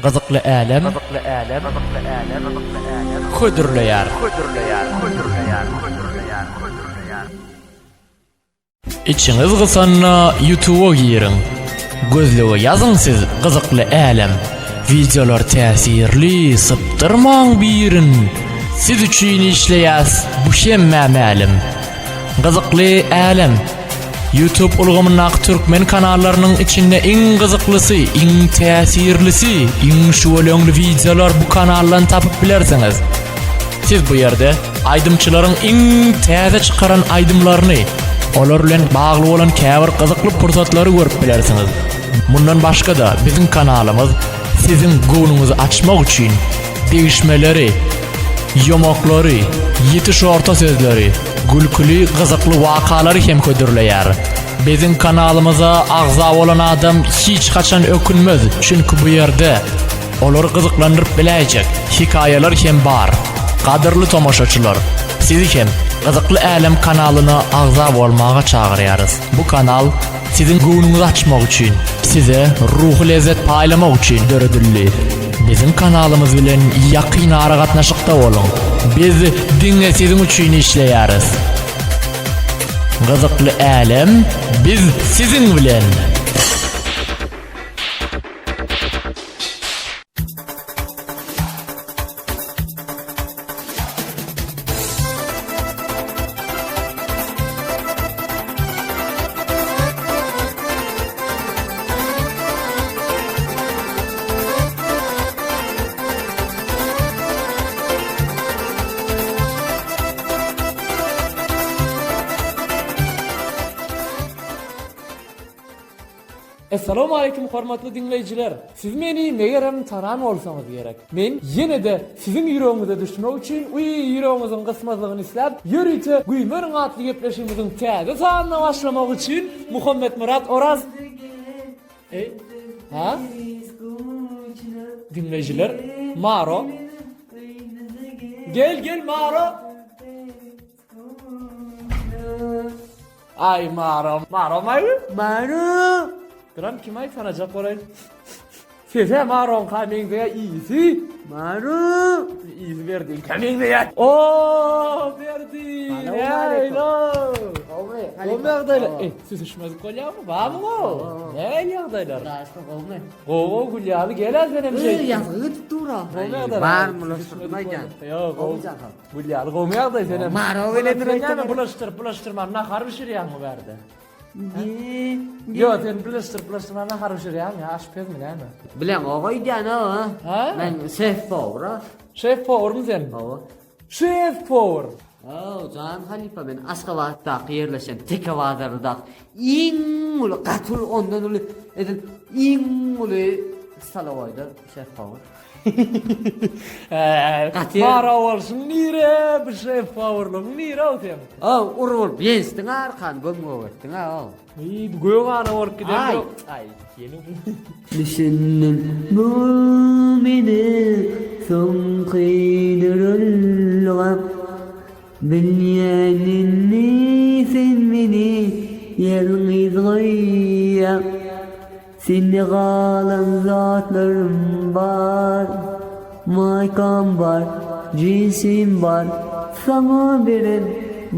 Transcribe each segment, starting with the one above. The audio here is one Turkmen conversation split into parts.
Gyzykly älem hödürleýär. Içiňiz gysanda Youtube-a giriň. Gözlege ýazyň siz Gyzykly älem. Wideolar täsirli, sypdyrmaň birin. Siz üçin işleýäs, bu hemmä mälim. Gyzykly älem. Youtube ulgamyndaky türkmen kanallarynyň içinde iň gyzyklysy, iň täsirlisi, iň şüweleňli wideolar bu kanaldan tapyp bilersiňiz. Siz bu ýerde aýdymçylaryň iň täze çykaran aýdymlaryny, olar bilen bagly bolan käbir gyzykly pursatlary görüp bilersiňiz. Mundan başga-da biziň kanalymyz siziň göwnüňizi açmak üçin degişmeleri, ýomaklary, ýiti şorta sözleri, gülküli, gyzykly wakalary hem hödürleýär. Biziň kanalymyza agza bolan adam hiç haçan ökünmez, çünki bu ýerde olary gyzyklandyryp biläýjek hekaýalar hem bar. Gadyrly tomaşaçylar, sizi hem Gyzykly Älem kanalyna agza bolmaga çagyrýarys. Bu kanal Siziň göwnüňizi açmak üçin, size ruhy lezzet paýlamak üçin döredildi. Biziň kanalymyz bilen ýakyn aragatnaşykda boluň. Biz diňe siziň üçin işleýäris. Gyzykly älem biz siziň bilen! Essalawmaleýkim hormatly diňleýjiler! Siz meni megerem tanan bolsaňyz gerek. Men ýene-de siziň ýüregiňize düşmek üçin uý ýüregiňiziň gysmazlygyny isläp ýörite Güýmeniň atly gepleşigimiziň täze sanyna başlamak üçin Muhammetmyrat Oraz Eý Ha? Diňleýjiler Maro Gel gel Maro Ay Maro, Maro maý? Maro. Duram kim aý tanajak bolaýyn. Sese Maroňka meňzeýär iyisi. Maro. Iyisi Berdiňkä meňzeýär. Oo Berdi. Hello. Gowmy? Gowmy ýagdaýlar? Ey, süsüşmedik bolýarmy? Barmy o? Nähili ýagdaýlar? Daşda gowmy? Gowy gowy gül ýaly gel senem şeýt. Ýazgy gidip dur-a. Gowmy ýagdaýlar? Bar bulaşdyrma aýdýan. Ýok, gowy. Gül ýaly gowmy ýagdaý senem? Maro gelendir Sen näme bulaşdyryp bulaşdyrman nahar bişirýäňmi bärde? Ýok, sen bulaşdyryp bulaşdyrman nahar bişirýäňmi ýa aşpezmi näme? Bileňok öýdýän o. Ha? Men şef powar. Şef powarmy sen? Hawa. Şef powar. Haw, jan halypa men Aşgabatdaky ýerleşen Teke bazaryndaky iň uly, gaty uly, ondan uly, edil iň uly stolowoýda şef powar. Gaty. Mara bolsun nire bir şef powerlygyň nire o sen? Aw ur bolup ýençdiň arkany göm-gök etdiň aw. Iý bu gök ana bolup giden ýok. Aý ýene Düşündim bu meniň soňky dürülgem Bilýän indi sen meni ýalňyz goýýaň Sende galan zatlarym bar, Maýkam bar, jinsim bar, Saňa beren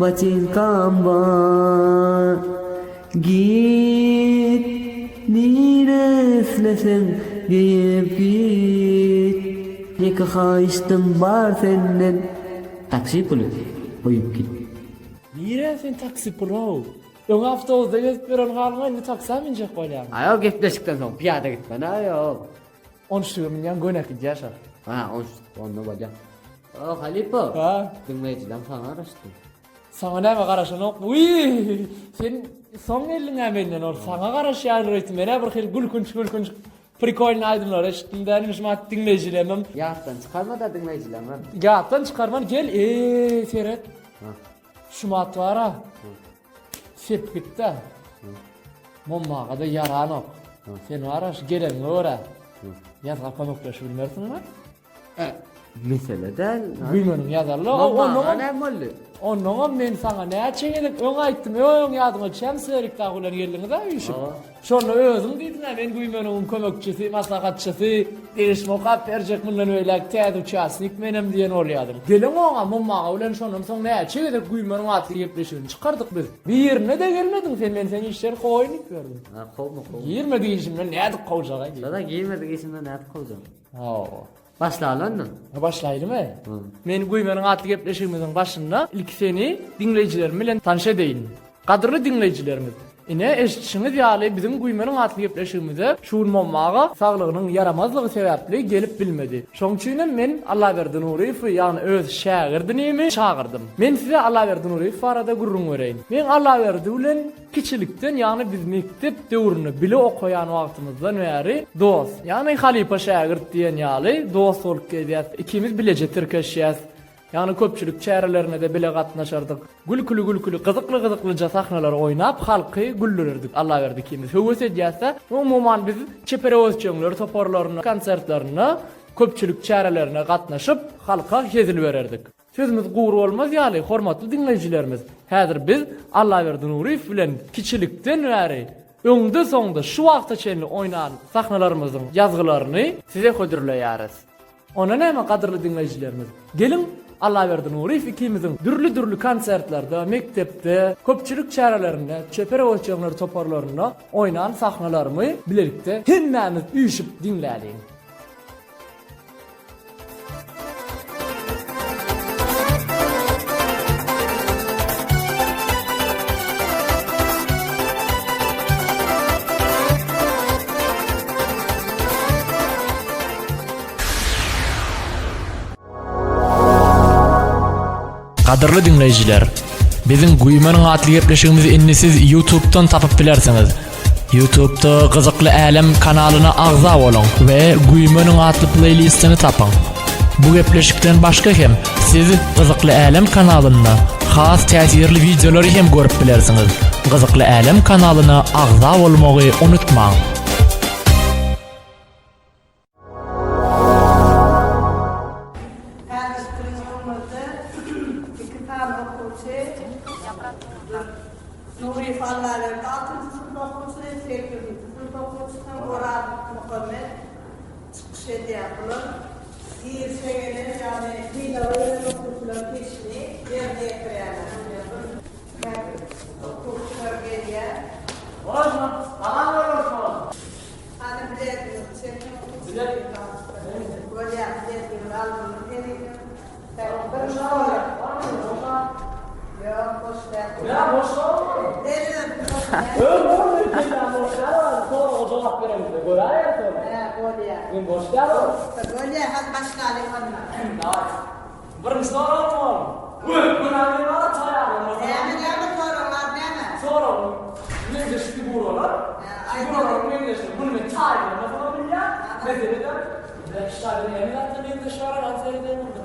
botinkam bar. Git, nirä isleseň geýip git, Ýeke haýyştym bar senden, Taksi puly goýup git. Nirä sen taksi puly-ow? Öň awtobusda gezip ýören halyňa indi taksä münjek bolýaň. Aý o gepleşikden soň pyýada gitmeli aý o. On üçlüge münýäň göni äkidýär şol. Ha on üçlük onda bolýa. O halypa. Ha. Diňleýjileň saňa garaşdy. Saňa näme garaşanok? Wiý! Sen soň geldiň-ä menden ol saňa garaşýandyr öýtdüm. Men-ä bir hili gülkünç gülkünç prikolnyý aýdymlar eşitdim däl indi şumat diňleýjilemem. Ýatdan çykarma-da diňleýjilemem. Ýatdan çykarman gel eý seret. Ha. Şumat bar-a. Sepgitde. Mommaga-da ýaranok. Sen bar-a şu geleniňe görä. Ýazga kömekleşip bilmersiňmi? Mesele däl. Güýmeniň ýazarly. Onnoňam näme boldy? Onnoňam men saňa näçe gezek öň aýtdym, öň ýadyňa düşýärmi Serik dagy bilen geldiňiz-ä üýşüp. Şonda özüň diýdiň-ä men güýmeniň kömekçisi, maslahatçysy, degişme okap berjek mundan beýläk täze uçastnik menem diýen bolýardyň. Geleňoň-a Mommaga bilen şondan soň näçe gezek güýmeniň atly gepleşigini çykardyk biz. Birine-de gelmediň sen, men seni işden kowaýyn diýip ýördüm. Ha, kowma, kowma. Girmedik işimden nädip kowjag-aý diýdim. Şo-da girmedik işimden nädip kowjak? Hawa. Başlaly onda. Başlaýlymy? Men Güýmeniň atly gepleşigimiziň başynda ilki seni diňleýjilerim bilen tanyş edeýin. Gadyrly diňleýjilerimiz, ine, eşidişiňiz ýaly biziň Güýmeniň atly gepleşigimize şu gün Momma aga saglygynyň ýaramazlygy sebäpli gelip bilmedi. Şoň üçinem men Allaberdi Nuryýewi, ýagny öz şägirdinimi çagyrdym. Men size Allaberdi Nuryýew barada gürrüň bereýin. Men Allaberdi bilen Kiçilikden, ýagny biz mekdep döwründe bile okaýan wagtymyzdan bäri dost, ýagny halypa-şägirt diýen ýaly dost bolup gezýäs. Ikimiz bileje tirkeşýäs. Ýagny köpçülik çärelerine-de bile gatnaşardyk. Gülküli-gülküli, gyzykly-gyzyklyja sahnalary oýnap, halky güldürerdik. Allaberdi ikimiz höwes edýäs-de. Umuman, biz çeper höwesjeňler toparlarynda, konsertlerinde, köpçülik çärelerine gatnaşyp, halka hezil bererdik. Sözümiz gury bolmaz ýaly, hormatly diňleýjilerimiz, häzir biz Allaberdi Nuryýew bilen kiçilikden bäri öňde-soňda şu wagta çenli oýnan sahnalarymyzyň ýazgylaryny size hödürleýäris. Onda näme, gadyrly diňleýjilerimiz, geliň, Allaberdi Nuryýew ikimiziň dürli-dürli konsertlerde, mekdepde, köpçülik çärelerinde, çeper höwesjeňler toparlarynda oýnan sahnalarymy bilelikde hemmämiz üýşüp diňläliň. Gadyrly diňleýjiler, biziň Güýmeniň atly gepleşigimizi indi siz YouTube-dan tapyp bilersiňiz. Youtube-da Gyzykly Älem kanalyna agza boluň we Güýmeniň atly playlistini tapyň. Bu gepleşikden başga hem siz Gyzykly Älem kanalynda has täsirli wideolary hem görüp bilersiňiz. Gyzykly Älem kanalyna agza bolmagy unutmaň. Häzirki biziň öňümizde iki sany okuwçy, Nuryýew Allaberdi altynjy synp okuwçysy, sekizinji synp okuwçysy Oraz Muhammet çykyş edýär. Bular girişe gelen, ýagny synaga gelen okuwçylaryň işini ýerine ýetirýärler. Häzir okuwçylar gelýär. Salam ýoldaşlar! Hany bileziňizi çekiň. Bilet. Bolýar bileziňizi aldyňyz heniz. Bir sorag. Ýok boş däl. Nä boş dälmi? Berem boş däl. Öň boldy kelläm boş däl ol soraga jogap beremizde göräýeris ony. Hä bolýar. Men boş däl ol. Bolýar hany başlalyň onda. Daway. Birinji soragym ol. Ökmen aýdýan taýýarlanmaly. Näme näme soragyň ady näme? Soragym meňzeş figuralar. Figuralaryň meňzeşligi. Muny men taýýarlamasam bilýän. Meselede Şaýda näme zatda meňzeş bar aňa seredeýin onda.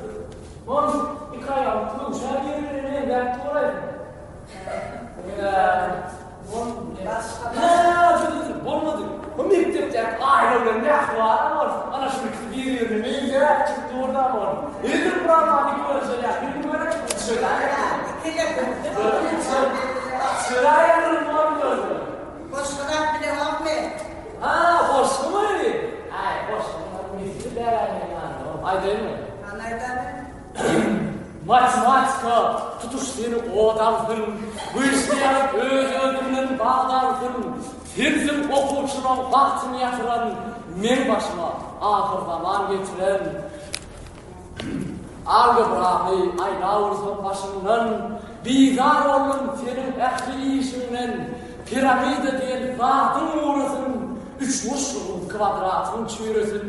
Onuň iki aýagyny köwşä bir-birine meňzäp duraýsyn. Başga bolmady. Bu mekdepdäki aýna bilen mähri bar bolsun. Ana şu ikisi bir-birine meňzäp çykyp dur-da bol. Edil buramany görüşýär. Bilim gerek. Goşgulap bileňokmy? Ha, goşgumy? Aý, goşgy mesele däl Aýdaýynmy? Hany aýdaly. Matematika tutuş seni ot alsyn, Güýçli ýazyp öz-özüňden bagt alsyn, Sensiň okuwçylaň bagtyny ýatyran, Meň başyma ahyrzaman getiren. Algebrany aýlap ursaň başyňdan, Bizar boldum seniň ähli işiňden, Piramida diýen zadyň gurasyn, Üçburçlugyň kwadratyň çüýresin,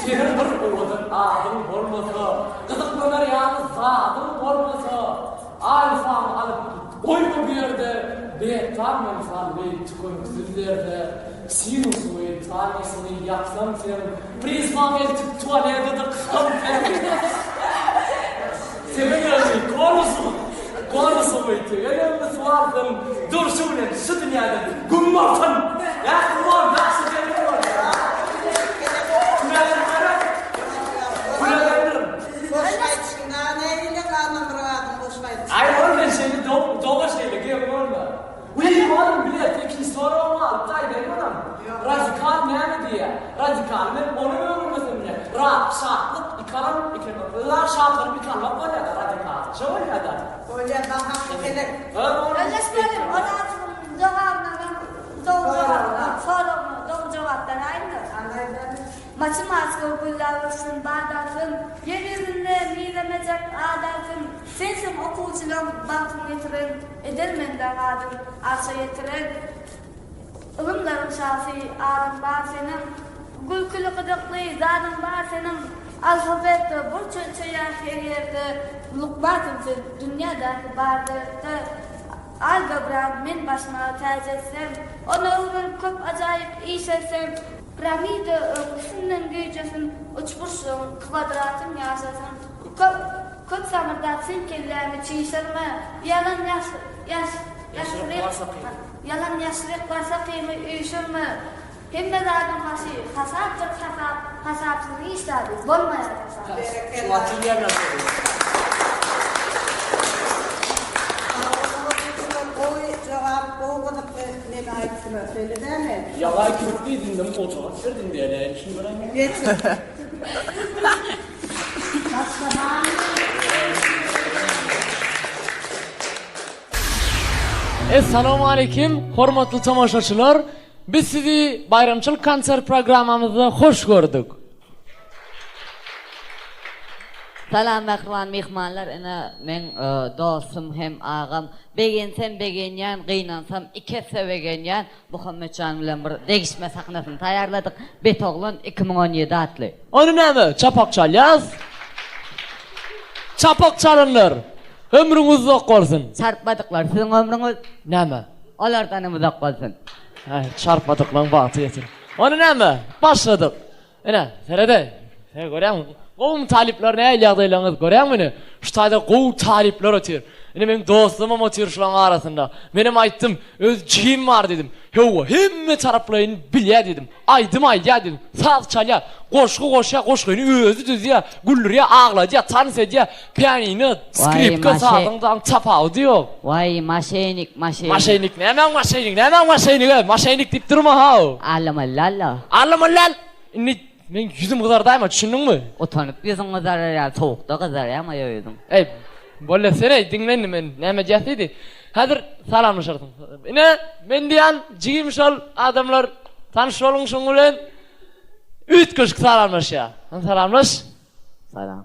Seniň bir owadan adyň bolmasa, Gyzyklanar ýaly zadyň bolmasa, Alfaňy alyp git, goýma bu ýerde, Betam men salgy tükeniksiz derde, Sinusyňy, tanusyňy ýapsam sen, Prizmaňy eltip tualete dyksam sen. Seniň özi konusyň, konusyňy tegelegmi suwarsyn, Durşy bilen şu dünýäden güm bolsun! Ýagşy bol, ýagşy gelin bol! Külelenlere, külelendirin. Ra, şatlyk, ik alan, ik Ra, şatlanyp ik almak bolýar-da, radikalça bolýar-da. Bolýar, baha kelek. Öňes benim, Orazowyň jogabyna men dogry jogap, soragyna dogry jogap beräýinmi? Matematika gülläp össün badarsyn, Ýer ýüzünde mizemejek adarsyn, Sensiň okuwçylaň bagtyn getiren, Edermenleň adyn arşa ýetiren. Ylymlaryň şasy adyň bar seniň, Gülküli gyzykly zadyň bar seniň, Alfabetde burç ölçeýär her ýerde, Lukmansyň sen dünýädäki bar dertde. Algebrany men başyma täç etsem, Ony öwrenip köp ajaýyp iş etsem, Piramida öňküsinden güýjesin, Uçburçlugyň kwadratyn ýaşasyn. Köp köp samyrdap sen kelläňi çişirme, Ýalan ýaş ýaş ýaşryk Ýalan ýaşryk warsakyňy üýşürme. Hemme zadyň başy hasapdyr hasap, Hasapsyz hiç zady bolmaýar hasap. Gowy jogap gowy gyzykly neme aýtdylar şeýle dälmi? Ýaga ikimiz diýdindem ojaga düşerdiň diýýär näme üçin bilemok. Geçin. Başga barmy? Essalawmaleýkim hormatly tomaşaçylar biz sizi baýramçylyk konsert programmamyzda hoş gördük. Salam mähriban myhmanlar ine meň dostum hem agam begensem begenýän gynansam iki esse begenýän Muhammetjan bilen bir degişme sahnasyny taýýarladyk Bet oglan 2017 atly. Ony näme çapak çalýas? Çapak çalanlar ömrüňiz uzak bolsun. Çarpmadyklar siziň ömrüňiz. Näme? Olardanam uzak bolsun. Äý çarpmadyklaň bagty ýetir. Ony näme? Başladyk. Ine, seredeý. Sen görýäňmi? Gowumy talyplar nähili ýagdaýlaryňyz görýäňmi ine? Şu taýda gowy talyplar otyr. Ine meň dostlarymam otyr şulaň arasynda. Menem aýtdym, öz jigim bar diýdim. Hawa, hemme taraplaýyn bilýär diýdim. Aýdym aýdýar diýdim. Saz çalýar, goşgy goşýar, goşgyny özi düzýär, güldürýär, agladýar, tans edýär. Pianino, skripka sazyň daň tapawudy ýok. Waý, maşenik, maşenik. Maşenik, nämäň maşenik, nämäň maşenigi, maşenik diýip durma how. Allamallalla. Allamallal! Indi meň ýüzüm gyzardaýma, düşündiňmi? Utanyp ýüzüň gyzarar ýaly sowukda gyzarýarmy ýa ýüzüň? Eý, bolýa sen-eý, diňle indi men näme diýýäs diýdi. Häzir salamlaşarsyň. Ine, men diýýän jigim şol adamlar, tanyş boluň şuň bilen. Üýtgeşik salamlaşýar. Hany salamlaş. Salam.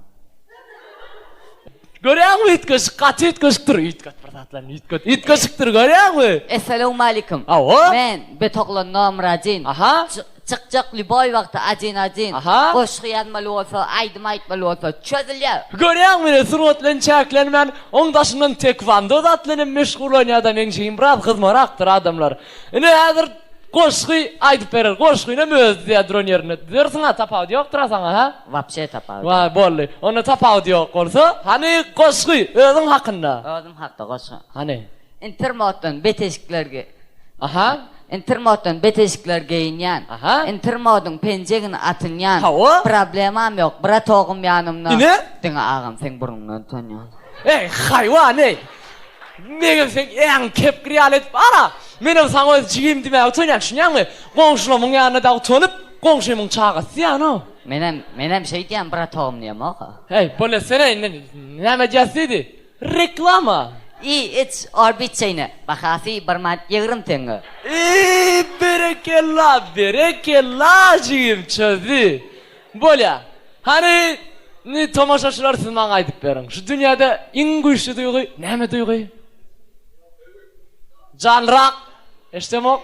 Görýäňmi üýtgeşik, gaty üýtgeşikdir. Üýtget bir zatlaryny üýtget. Üýtgeşikdir görýäňmi? Essalawmalikim. Hawa. Men Betoglan Nomrajin. Aha. Çykjak lýuboý wagty ajin ajin. Aha. Goşgy ýazmaly bolsa, aýdym aýtmaly bolsa çözülýär. Görýäňmi ine sungat bilen çäklenmän, oň daşyndan tekwando zat bilen hem meşgullanýada meň jigim biraz gyzmarakdyr adamlar. Ine häzir Goşgy aýdyp berer. Goşgynam özi düzýär duran ýerinde. Düzersiň-a, tapawudy ýokdur-a saňa, hä? Wapşe tapawudy ýok. Waý, boldy. Onda tapawudy ýok bolsa, hany goşgy, özüň hakynda. Özüm hakda goşgy. Hany. Intermoddan bet eşikler ge. Aha. Intermoddan bet eşikler geýinýän. Aha. Intermodyň penjegini atynýan. Hawa. Problemam ýok, bratogym ýanymda. Ine. Diňe agam seň burnuňdan utanýan. Eý, haýwan, eý! Meňem seň äňiň kepgir ýaly edip, ana, menem saňa öz jigim diýmäge utanýan, düşünýäňmi? Goňşulamyň ýanynda dagy utanyp, goňşymyň çagasy diýýän-ow. Menem, menem şeýdýän, bratogym diýemok-a. Heý, bolýasene indi, näme edýäs diýdi. Reklama! Iý, iç, orbit çeýne. Bahasy bir manat 20 teňňe. Eý, berekella, berekella, jigim, çözdi. Bolýa. Hany, indi tomaşaçylar siz maňa aýdyp beriň. Şu dünýäde iň güýçli duýgy näme duýgy? Janlyrak. Eşdemok.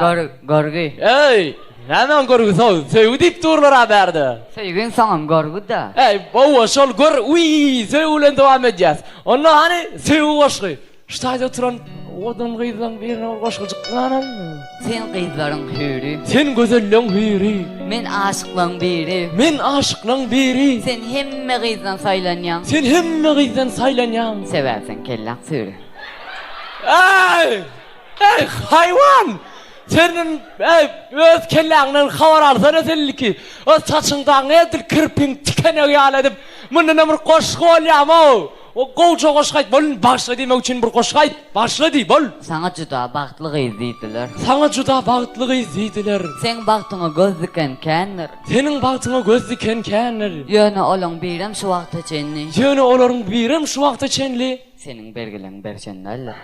Gör, görgi. Eý, nämäň görgüsi-ow? Söýgi diýip durlar-a bärde. Söýgiň soňam görgü-dä. Eý, hawa, şol gör, wiý, söýgi bilen dowam edýäs. Onda hany, söýgi goşgy. Şu taýda oturan owadan gyzlaň birine bir goşgujyk ýanan. Sen gyzlaryň hüýri. Sen gözelleň hüýri. Men aşyklaň biri. Men aşyklaň biri. Sen hemme gyzdan saýlanýaň. Sen hemme gyzdan saýlanýaň. Sebäbi seň kelläň süýri. Eý! Eý, haýwan! Seniň, eý, öz kelläňden habar alsana sen ilki. Öz saçyňdaňy edil kirpiň tikenegi ýaly edip, mundanam bir goşgy bolýamy-ow? Gowja goşgy aýt, bol indi bagyşla diýmek üçin bir goşgy aýt. Bagyşla diý, bol. Saňa juda bagtly gyz diýdiler. Saňa juda bagtly gyz diýdiler. Seň bagtyňa göz diken kändir. Seniň bagtyňa göz diken kändir. Ýöne olaň birem şu wagta çenli. Ýöne olaryň birem şu wagta çenli. Seniň bergileň berşen däldir.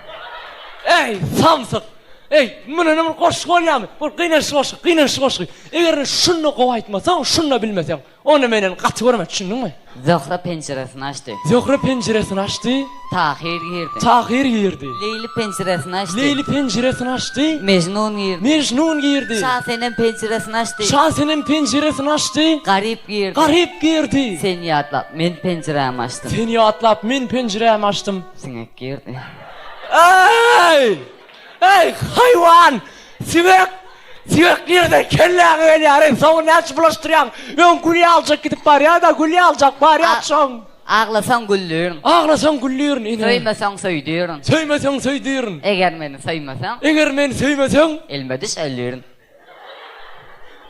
Eý, samsyk! Eý, mundanam bir goşgy bolýarmy? Bol, gynançly goşgy, gynançly goşgy. Eger şunda gowy aýtmasaň, şunda bilmeseň, onda menden gaty görme, düşündiňmi? Zöhre penjiresini açdy. Zöhre penjiresini açdy. Tahyr girdi. Tahyr girdi. Leýli penjiresini açdy. Leýli penjiresini açdy. Mejnun girdi. Mejnun girdi. Şasenem penjiresini açdy. Şasenem penjiresini açdy. Garyp girdi. Garyp girdi. Seni ýatlap, men penjirämi açdym. Seni ýatlap, men penjirämi açdym. Siňek girdi. Eý! Eý, haýwan! Siňek! Siňek nireden kelläňe gelýär-eý? Soňy näçe bulaşdyrýaň? Öň gül ýaljak gidip barýar-da, gül ýaljak barýar şoň. Aglasaň güldürin. Aglasaň güldürin, ine. Söýmeseň söýdürin. Söýmeseň söýdürin. Eger meni söýmeseň. Eger meni söýmeseň. Elime düş öldürin.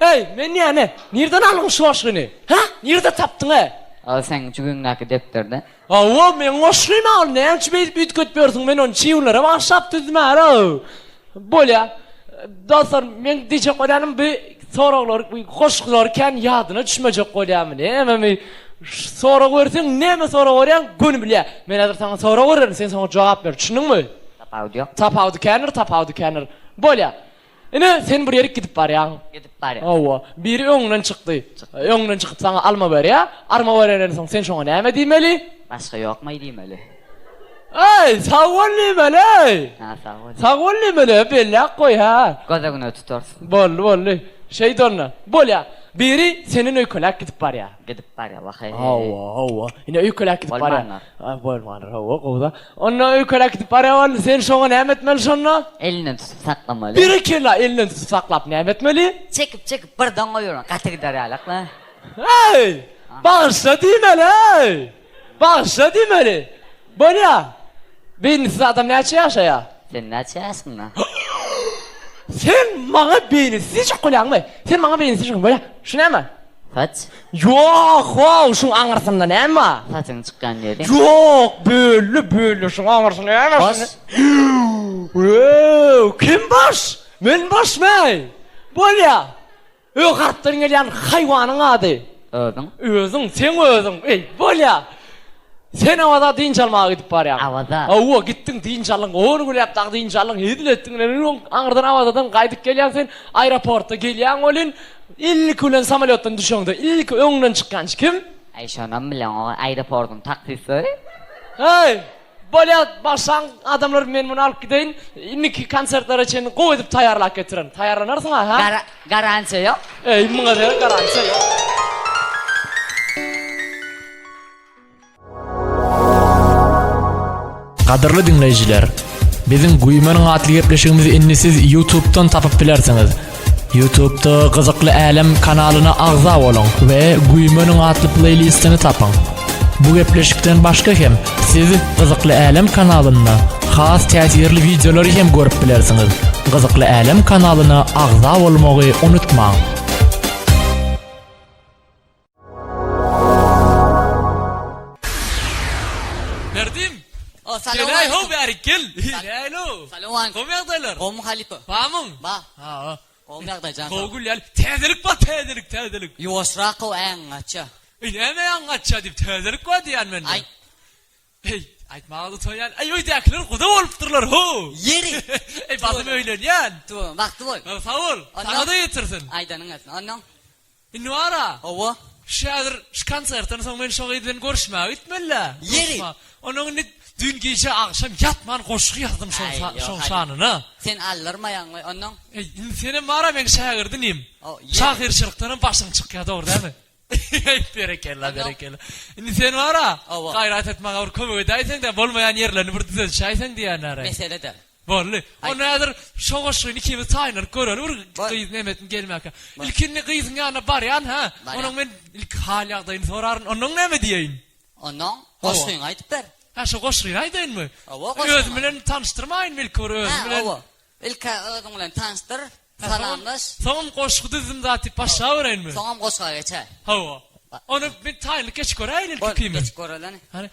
Eý, men näme? Nirden aldyň şu goşgyny? Hä? Nirde tapdyň-e? Ol seň jübüňdäki depderde. Hawa, meň goşgym-a ol, näme üçin beýdip üýtgedip ýörsüň, men ony çiwlere bagyşlap düzdüm-ä-row. Bolýa. Dostlar, meň diýjek bolýanym bu soraglary, bu goşgulary kän ýadyna düşmejek bolýarmy, nämemi? Sorag berseň, näme sorag berýäň, göni bilýär. Men häzir saňa sorag bererin, sen soňa jogap ber, düşündiňmi? Tapawudy ýok. Tapawudy kändir, tapawudy kändir. Bolýa. Ine, sen bir ýerik gidip barýaň. Gidip barýan. Hawa. Biri öňüňden çykdy. Öňüňden çykyp saňa alma berýär. Alma berenden soň sen şoňa näme diýmeli? Başga ýokmaý diýmeli. Eý, sag bol diýmeli-eý! Hä, sag bol. Sag bol diýmeli, belläp goý, hä. Göz öňüne tutarys. Boldy, boldy. Şeýt onda. Bolýar. Biri senden öýkeläp gidip barýar. Gidip barýar, wah-eý. Hawa, hawa. Ine öýkeläp gidip barýar. Bolmandyr. Bolmandyr, hawa, gowy-da. Onda öýkeläp gidip barýar boldy. Sen şoňa näme etmeli şonda? Elinden tutup saklamaly. Berekella, elinden tutup saklap näme etmeli? Çekip çekip birden goýbermeli. Gaty gider ýalak-la. Eý! Bagyşla diýmeli-eý! Bagyşla diýmeli. Bolýa. Beýnisiz adam näçe ýaşaýar? Sen näçe ýaşyňda? Sen maňa beýnisiz diýjek bolýaňmy? Sen maňa beýnisiz diýjek bolýa. Şu näme? Saç. Ýok, how, şuň aňyrsynda näme bar? Saçyň çykýan ýeri. Ýok, bölli, bölli, şuň aňyrsynda näme bar? Baş. Öw, kim baş? Men başmy? Bolýa. Öý garpdan gelýän haýwanyň ady. Özüň. Özüň, seň özüň. Eý, bolýa. Sen Awaza dynç almaga gidip barýaň. Awaza. Hawa, gitdiň, dynç aldyň, on günläp dagy dynç aldyň, hezil etdiň. Ine, öň aňyrdan Awazadan gaýdyp gelýäň sen, aeroportda gelýäň welin, ilki bilen samolýotdan düşeňde, ilki öňüňden çykýan kim? Aý, şonam bileňok, aeroportyň taksistleri. Eý, bolýa, başlaň, adamlar, men muny alyp gideýin, indiki konsertlere çenli gowy edip taýýarlap getirin. Taýýarlanarsyň-a, hä? Gara, garantiýa ýok. Eý, muňa derek garantiýa ýok. Gadyrly diňleýjiler, biziň Güýmeniň atly gepleşigimizi indi siz YouTube'dan tapyp bilersiňiz. YouTube'da Gyzykly Älem kanalyna agza boluň we Güýmeniň atly playlistini tapyň. Bu gepleşikden başga hem siz Gyzykly Älem kanalynda has täsirli wideolary hem görüp bilersiňiz. Gyzykly Älem kanalyna agza bolmagy unutmaň. Berdim. O, salam Gel ho aleyküm. bärik gel. Nälo? Salam aleyküm. Gowy ýagdaýlar. Gowmy halypa? Bamyň? Ba. Ha. Gowmy ýagdaý jan. Gowy gül ýaly. Täzelik bar, täzelik, täzelik. Ýuwaşrak gow äňiň gaçýa. Eý, näme äňiň gaçýa diýip, täzelik bar diýýän men. Aýt. Eý, aýtmaga-da utanýan. Eý, öýdäkiler guda bolupdyrlar, ho. Ýeri. Eý, basym öýlenýän. Tuwa, bagtly bol. Sag bol. Saňa-da ýetirsin. Aýdanyň gelsin. Onnoň. Indi bar-a. Hawa. Şu häzir şu konsertden soň men şo gyz bilen görüşmäge gitmeli-dä. Ýeri. Onuň indi düýn gije agşam ýatman goşgy ýazdym şoň şoň şanyna. Sen aldyrmaýaňmy onnoň? Eý, indi senem bar-a meň şägirdinim. Şahyrçylykdanam başyň çykýar, dogry dälmi? Eý, berekella, berekella. Indi sen bar-a, gaýrat et maňa bir kömek edäýseň-dä, bolmaýan ýerlerini bir düzedişäýseň diýýänler-ä. Mesele däl. Boldy. Onda häzir şo goşgyny ikimiz taýynlanyp göreli bir gyz nemesin gelmäkä. Ilki indi gyzyň ýanyna barýan hä. Onuň men ilki hal ýagdaýyny soraryn. Onnoň näme diýeýin? Onnoň goşgyňy aýdyp ber. Hä şo goşgyny aýdaýynmy? Hawa goşgyňy. Özüm bilen tanyşdyrmaýynmy ilki bir özüm bilen? Hä hawa. Ilk-ä özüň bilen tanyşdyr, salamlaş. Soňam goşgy düzdüm zat diýip başlabereýinmi? Soňam goşga geçäý. Hawa. Ony men taýynlyk geçip göräýeli ilki ikimiz. Bol, geçip göreli. Hany.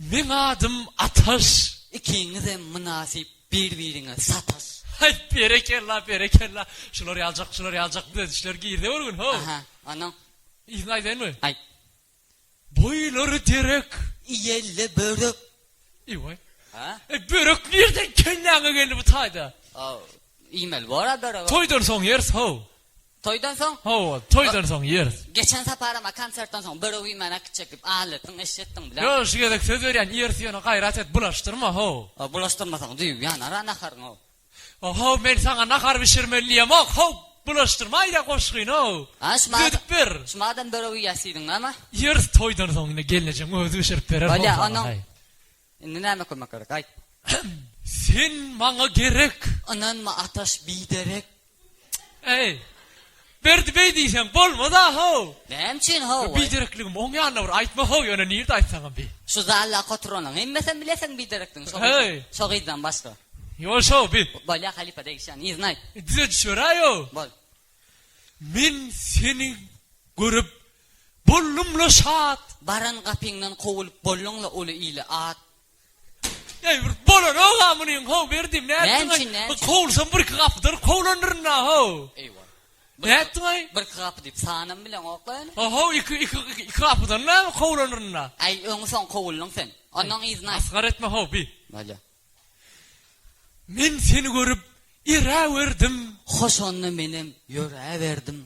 Meň adym Ataş. Ikiňizem mynasyp bir-biriňe sataş. Haý, berekella, berekella. Şular ýaljak, şular ýaljak düzedişler girdi bir gün, how. Aha, onuň. Yzyny aýdaýynmy? Aýt. Boýlary derek. Iýelle börek. Eý-waý. Ha? Eý, börek nirden kelläňe geldi bu taýda? Iýmeli bor-a böregi. Toýdan soň ýeris, how. Toýdan soň? Hawa, toýdan soň ýeris. Geçen saparam-a konsertden soň börek iýmän äkitjek diýip alletdiň, eşretdiň bilen. Ýok, şu gezek söz berýän, ýeris ýöne gaýrat et, bulaşdyrma, how. Bulaşdyrmasaň düýbi ýanar-a naharyň, how. How, men saňa nahar bişirmeli diýemok, how, bulaşdyrmaý-da goşgyny, how. A, şu madam, Düzedip ber. şu madam börek iýýäs diýdiň näme? Ýeris toýdan soň indi gelnejeň özi bişirip berer, how, Bolýa, saňa, onuň haý. Indi näme kömek gerek, aýt. Sen maňa gerek. Ynanma Ataş biderek. Eý, Berdi beý diýseň bolmaz-a how. Näme üçin how? Biderekligimi oň ýanynda bir aýtma how, ýöne nirde aýtsaňam bi. Şu zaldaky oturanlaryň hemmesem bileseň biderekdigini, şo gyzdan, şo gyzdan başga. Ýo şo bi. Bolýa halypa degişýän, yzyny aýt. Düzedişberäý-ow. Bol. Men seni görüp boldum-la şat. Baran gapyňdan kowulyp bolduň-la uly ile at. Eý bir bolanok-a munyň how Berdim nätdiň-aý? Näme üçin, näme üçin? Kowulsam birki gapydan kowlandyryn-a how. Eýwa. Nätdiň-aý? Birki gapy diýip sanam bileňok-la ýöne. How iki iki iki gapydan näme kowlandyryn-a? Aý öňi soň kowuldyň sen. Onnoň yzyny aýt. Masgara etme how bi. Bolýa. Men seni görüp eräwerdim. Hoş onda menem ýöräberdim.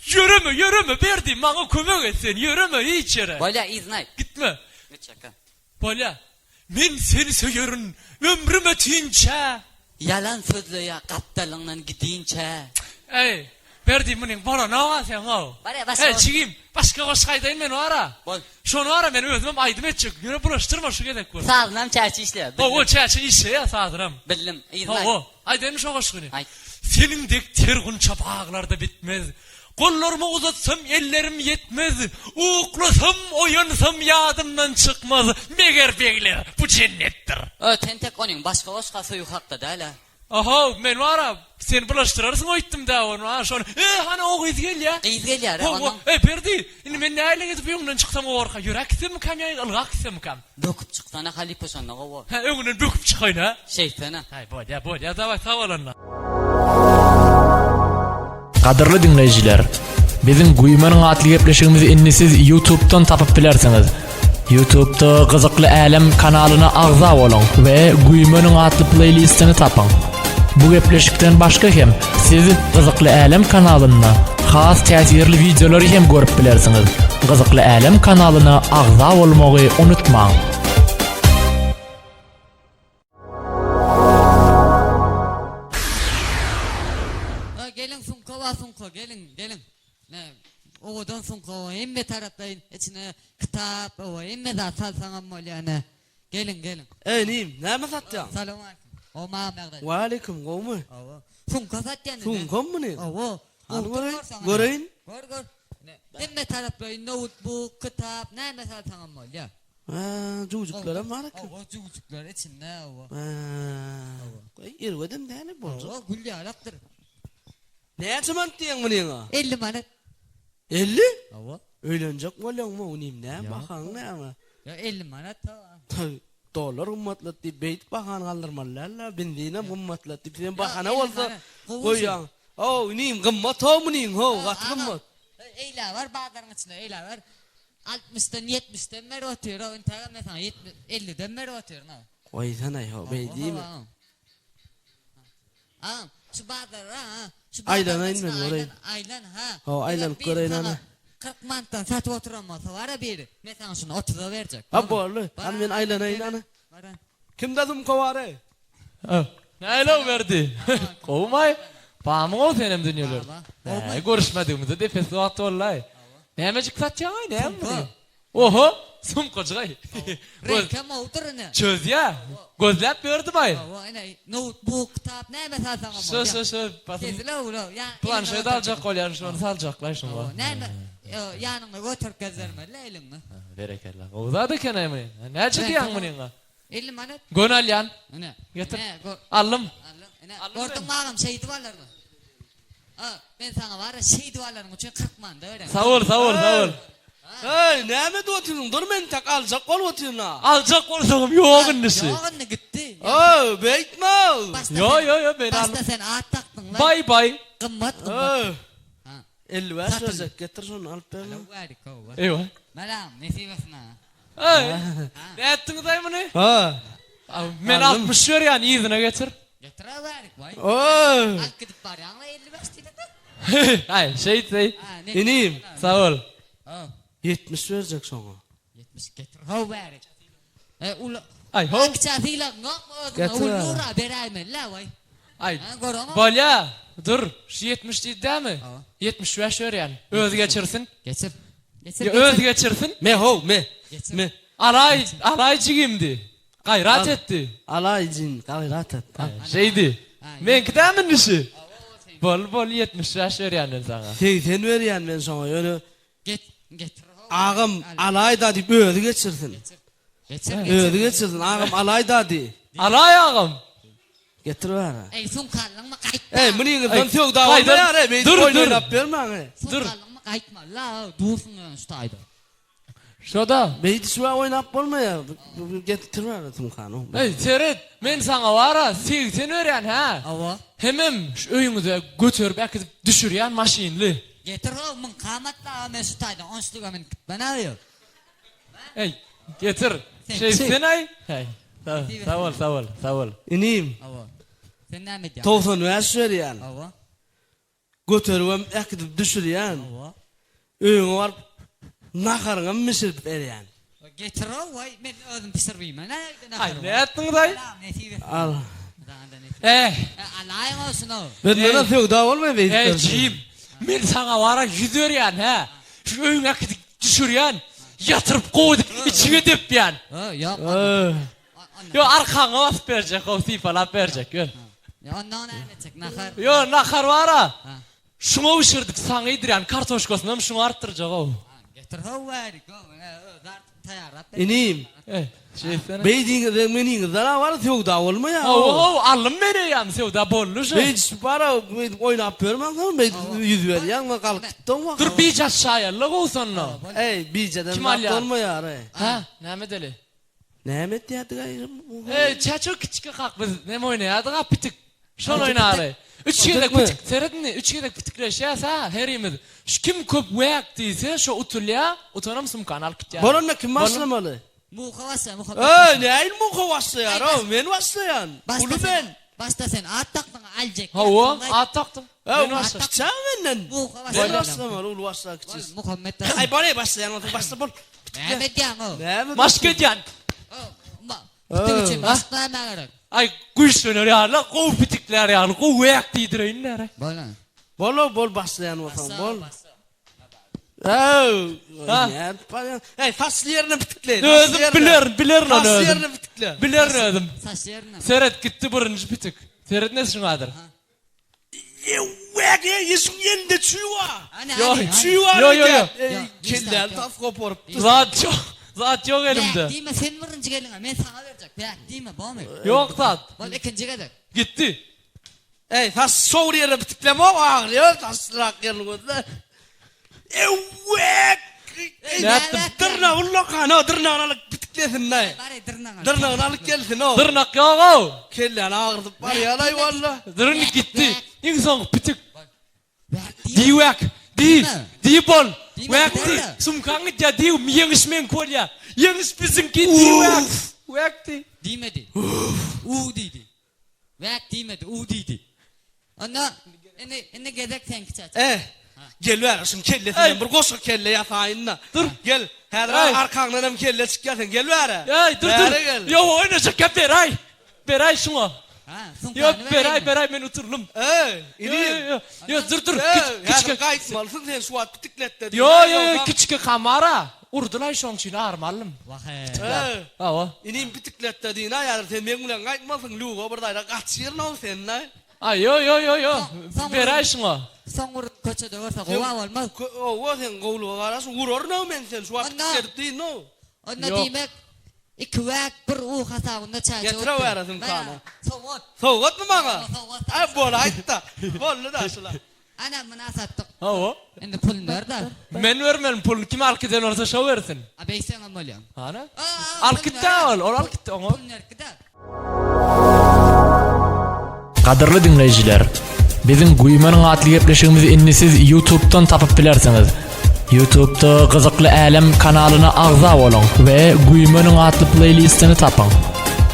Ýöreme, ýöreme Berdi, maňa kömek et sen, ýöreme hiç ýere. Bolýa yzyny aýt. Gitme. Gitjekkä. Bolýa. Men seni söýerin ömrüm ötinçä. Ýalan sözleýä gapdalyňdan gidinçä. Eý, Berdi munyň bolanok-a seň-ow. Barýa başga Eý, jigim, başga goşgy aýdaýyn men bar-a. Bol. Şony bar-a men özümem aýdym etjek, ýöne bulaşdyrma şu gezek bol. Sazynam çäçe işleýär, bildim. Hawa, çäçe işleýär sazynam. Bildim, yzyny aýt. Hawa, aýdaýynmy şo goşgyny? Aýt. Seniň dek ter gunça baglarda bitmez, Gollarymy uzatsam ellerim ýetmez, Uklasam, oýansam ýadymdan çykmaz, Meger begler, bu jennetdir. Ö, tentek onyň başga goşga söýgi hakda däl-ä. Ahow, men bar-a, sen bulaşdyrarsyň öýtdüm-dä ony, a şony. E, hany o gyz gelýä. Gyz gelýär-ä, Hawa, onuň. e, Berdi, indi men nähili edip öňünden çyksam gorka, ýöräp gitsemmikäm ýa ylgap gitsemmikäm? Böküp çyksana halypa şonda gowy bor. Hä, öňünden böküp çykaýyn-a? Şeýtsene. Haý, bolýa, bolýa, dawaý, sag bol onda. Gadyrly diňleýjiler, biziň Güýmeniň atly gepleşigimizi indi siz YouTube'dan tapyp bilersiňiz. YouTube'da Gyzykly Älem kanalyna agza boluň we Güýmeniň atly playlistini tapyň. Bu gepleşikden başga hem siz Gyzykly Älem kanalynda has täsirli wideolary hem görüp bilersiňiz. Gyzykly Älem kanalyna agza bolmagy unutmaň. Geliň sumka bar sumka geliň geliň. Ne owadan sumka bar hemme taraplaýyn içine kitap owa hemme zat salsaňam bolýar ne. Geliň geliň. Eý inim näme satýaň? Salowmaleýkim. O maňa ýagdaý. Waleýkim gowmy? Hawa. Sumka satýan ine. Sumkamy muny? Hawa. Hany göreýin. Göreýin. Gör gör. Hemme taraplaýyn noutbuk, kitap näme salsaňam bolýar. Hä, jüwjüklerem bar eken. Hawa, jüwjükler içinde, hawa. Hä. Goý, erbedem däl boljak. Hawa, gül ýalakdyr. Näçe manat diýýäň munyňa? 50 manat. 50? Hawa. Öýlenjek bolýaňmy, inim, näme bahaň näme? Ýa 50 manat, hawa. Dollar gymmatlady diýip, beýdip bahany galdyrmaly däl-le, benzinem gymmatlady diýip, sen bahana bolsa goýýaň. How, inim, gymmat how munyň, how, gaty gymmat. Eýle bar bazaryň içinde, eýle bar. Altmyşdan, ýetmişden berip otyr-ow, intägem men saňa ýetmi, elliden berip otyryn-ow. Goýsana, how, beý diýme. Agam, şu bazara, ha, şu bazaryň Aýlanaýyn içine men, göreýin. aýlan, aýlan, ha. How, aýlanyp Eger biri göreýin saňa hany. 40 manatdan satyp oturan bolsa, bar-a biri, men saňa şuny otuza berjek. Ha, boldy. Bar, Hany men aýlanaýyn hany. Bar. Kimde sumka bar-eý? Nälew Berdi? Gowumaý? Bamyň-ow senem dünýeler. Näý, görüşmedigimize depesli wagt boldy-aý. Nämejik satýaň-aý, näme muny? Oho, sumkajyk-aý. Reňkem gowudyr ine. Çözýä. Gözläp ýördüm-aý. Hawa, ine, noutbuk, kitap, näme salsaňam Şo, bolýar. şo, şo, basym. Kezilow-low, ýa. Planşet aljak bolýan, şony saljaklaý şuňa. Hawa, näme, ýanyňda göterip gezdirmeli-le eliňde. Berekella. Gowy zat eken-aý muny. Näçe diýýäň munyňa? 50 manat. Göni alýan. Ine. Getir. Ine, gör. Aldym. Aldym. Ine, gördüňmi agam, şeýdip alarmy? A, men saňa bar-a şeýdip alaryň üçin 40 manada bererin. Sag bol, sag bol, sag bol. Hey! Öý, näme edip otyrsyň? Dur men entek aljak bolup otyryn-a. Aljak bolsaňam ýok indi şi. Ýok indi gitdi. Öý, beýtme. Ýo, ýo, ýo, men Başda sen at dakdyň-la. Baý, baý. Gymmat, gymmat. Öý. 55 berjek, getir şony alyp ber. Eýwa. Melam, nesip etsin ha. Öý. Nätdiňiz-aý muny? Ha. Men 60 berýän, yzyna getir. Getiräwerik, waý. Öý. Alyp gidip barýaň-la 55 diýdiň-de. Aý, şeýtseý. Inim. Sag bol. 70 berjek şoňa. 70 getir, how bärik. E, uly. Aý, how. Kiçä sylagyň ýokmy özüňe? Uly-ra beräýmeli-lä, waý. Aý, bolýa, dur, şu 70 diýdi dämi? 75 berýän. Özi geçirsin. Geçir. Geçir. Özi geçirsin. Me, how, me. Me. Alaý, alaý jigim diý. Gaýrat etdi. Alaý jigim, gaýrat et. Şeýdi. Meňki dämi indi şu? Bol, bol, 75 berýän men saňa. 80 berýän men şoňa, ýöne Get, getir. Agam alaý-da diýip özi geçirsin. Geçir, Özi geçirsin, agam alaý-da diý. Alaý agam. Getir bäri. Eý, suňkallyňmy gaýtma. Eý, munyňyzdan söwda bolmaýar, eý, beýdip oýun oýnap bermäň, eý. Suňkallyňmy gaýtma-la, dursuň ýöne şu taýda. Şo-da. Beýdişip-ä oýnap bolmaýar. Getir bäri sumkany. Eý, seret, men saňa bar-a, 80 berýän, hä? Hawa. Hemem şu öýüňize göterip äkidip düşürýän maşynly. Getir how, müň kamat-la, men şu taýdan onçluga münüp gitmen-ä ýok. Eý, getir. Şeýtsen-aý. Heý, sag bol, sag bol, sag bol. Inim. Hawa. Sen näme edýäň? 95 berýän. Hawa. Göteribem äkidip düşürýän. Öýüňe baryp naharyňam bişirip berýän. Getir-ow, waý, men özüm bişirip iýmen-ä öýde nahary. Aý, nätdiňiz-aý? Nesip etsin. Al. Eh. Alaýyň-ow şuny. Benden-ä söwda bolmaý beýdip. Eý, jigim, men saňa bar-a ýüz berýän, hä? Şu öýüňe äkidip düşürýän, ýatyryp gowy edip içiňe depýän. Ýok. Ýok, arkaňa basyp berjek, gowy sypalap berjek, ýör. Ýa onda näme etjek, nahar? Ýok, nahar bar-a. Şuňa bişirdik, saňa iýdirýän, kartoşkasynam şuňa artdyrjak-ow. Getir how bäri, gowy, özi artyp taýýarlap ber. Inim, Eý, şeýtsene. beýdiňizden meniňizden-ä bar söwda bolmaýar. Hawa, hawa, aldym men eýýäm, söwda boldy şu. Beýdişip bar-a, beýdip oýnap ýörmäň soň, beýdip ýüz berýäň we galyp gitdiň wah. Dur, bije açaýaly-la gowusanda. Eý, bijeden Kim zat alýar? bolmaýar-eý. Hä, näme edeli? Näme etýärdik-aý? Eý, çäçe kiçiki kak biz näme oýnaýardyk-a pitik. Şony oýnaly. Üç gezek pitik, seret indi, üç gezek pitikleşýäs-ä herimiz. Şu kim köp wäk diýse, şo utulýar, utanam sumkany alyp gitýär. Bolanda kim başlamaly? Muha başla, Muha. Eý, nähili Muha başlaýar-ow, men başlaýan. Uly men. Başda sen at dakdyň, aljak. Hawa, at dakdym. Eý, Men başla. kiçä menden. Muha başla. Men başlamaly, uly başla, kiçi. Muhammet Aý, bol-eý, başlaýan bolsaň başla, bol. Näme edýäň-ow? Näme? Maşk edýän. Pitik üçin maşk nämä gerek? Aý, güýçlener ýaly, gowy pitiklär ýaly, gowy wäk diýdireýin däre. Bol-a. Bol-ow, bol başlaýan bolsaň, bol. Ew, Ha? nädip barýaň? Eý, saçly ýerine pitikle. Özüm bilerin, bilerin ony Saçly özüm. ýerine pitikle. Bilerin özüm. Saçly ýerine. Seret, gitdi birinji pitik. Seret nesi şuňadyr. Ýewwek, eý, şuň elinde çüý bar. Ana, Ýok, ana, Çüý bar. Ýo, ýo, ýo. Eý, kelläni tas goparypdyr. Zat ýok, zat ýok elimde. Bäk diýme, sen birinji geldiň-ä, men saňa berjek. Bäk diýme, bormy? Ýok zat. Bol, ikinji gezek. Gitdi. Eý, saç şowur ýerine bitiklemok, agyrýar, saçlyrak ýerini gözle. Ewwek! Nätdim? Dyrnagy ullakan-ow, dyrnagyny alyp bitiklesin-dä. Bar-eý, dyrnagyny. Dyrnagyny alyp gelsin-ow. Dyrnak ýog-ow. Kelläni agyrdyp barýar-aý walla. Dyrn gitdi. Iň soňky pitik. Bäk diýme. Diý wäk. Diý. Diý bol. Diýme, Wäk diý. diýme. Sumkaň gitýär diý. Ýeňiş meňki bolýar. Ýeňiş biziňki diý wäk. Wäk diý. Diýmedi. U diýdi. Wäk diýmedi, u diýdi. Onda indi indi gezek seňki çaç. Eh, gel bäri şuň kellesinden bir goşgy kelle ýasaýyn-da. Dur. Gel, häzir Eý. arkaňdan hem kelle çykýar sen, gel bäri. Eý, dur dur. Bäri gel. Ýok, oýnaşak gep beräý. Beräý şuňa. Ha, sumkany Ýok, beräý, beräými? beräý men utuldym. Eý, Ýok, inim. ýok, ýok, dur dur. Eý, Kiç- häzir Kiçike. gaýtmalysyň sen şu wagt pitikletde. Ýok, ýok, ýok, kiçike kamara. Urdylaý şoň üçin arymy aldym. Wah-eý. Eý. Hawa. Inim pitikletde diýin-ä, häzir sen meň bilen gaýtmalysyň, lýuga bir daýra gaçyryn-ow sen-le. Aý, ýo, ýo, ýo, ýo. Soň Beräý şuňa. Soň urup köçede görse gowa bolmaz. Owa, sen gowulyga garaşyň, uraryn-ow men seni şu wagt Onda- pitikledip diýin-ow. Onda Ýok. diýmek, iki wäk bir u hasabynda çäje Getir-ow bäri sumkany. Sowgat. Sowgatmy maňa? Sowgat. Aý, bolaýdy-da. Boldy-da şular. Ana, muny satdyk. Hawa. Indi puluny ber-de. Men bermeli puluny, kim alyp giden bolsa şo bersin. A beýtseňem bolýa. Ana. Alyp gitdi ol, ol alyp gitdi oňa. Puluny berip git-ä. Gadyrly diňleýjiler! Biziň Güýmeniň atly gepleşigimizi indi siz YouTube'dan tapyp bilersiňiz. YouTube'da Gyzykly Älem kanalyna agza boluň we Güýmeniň atly playlistini tapyň.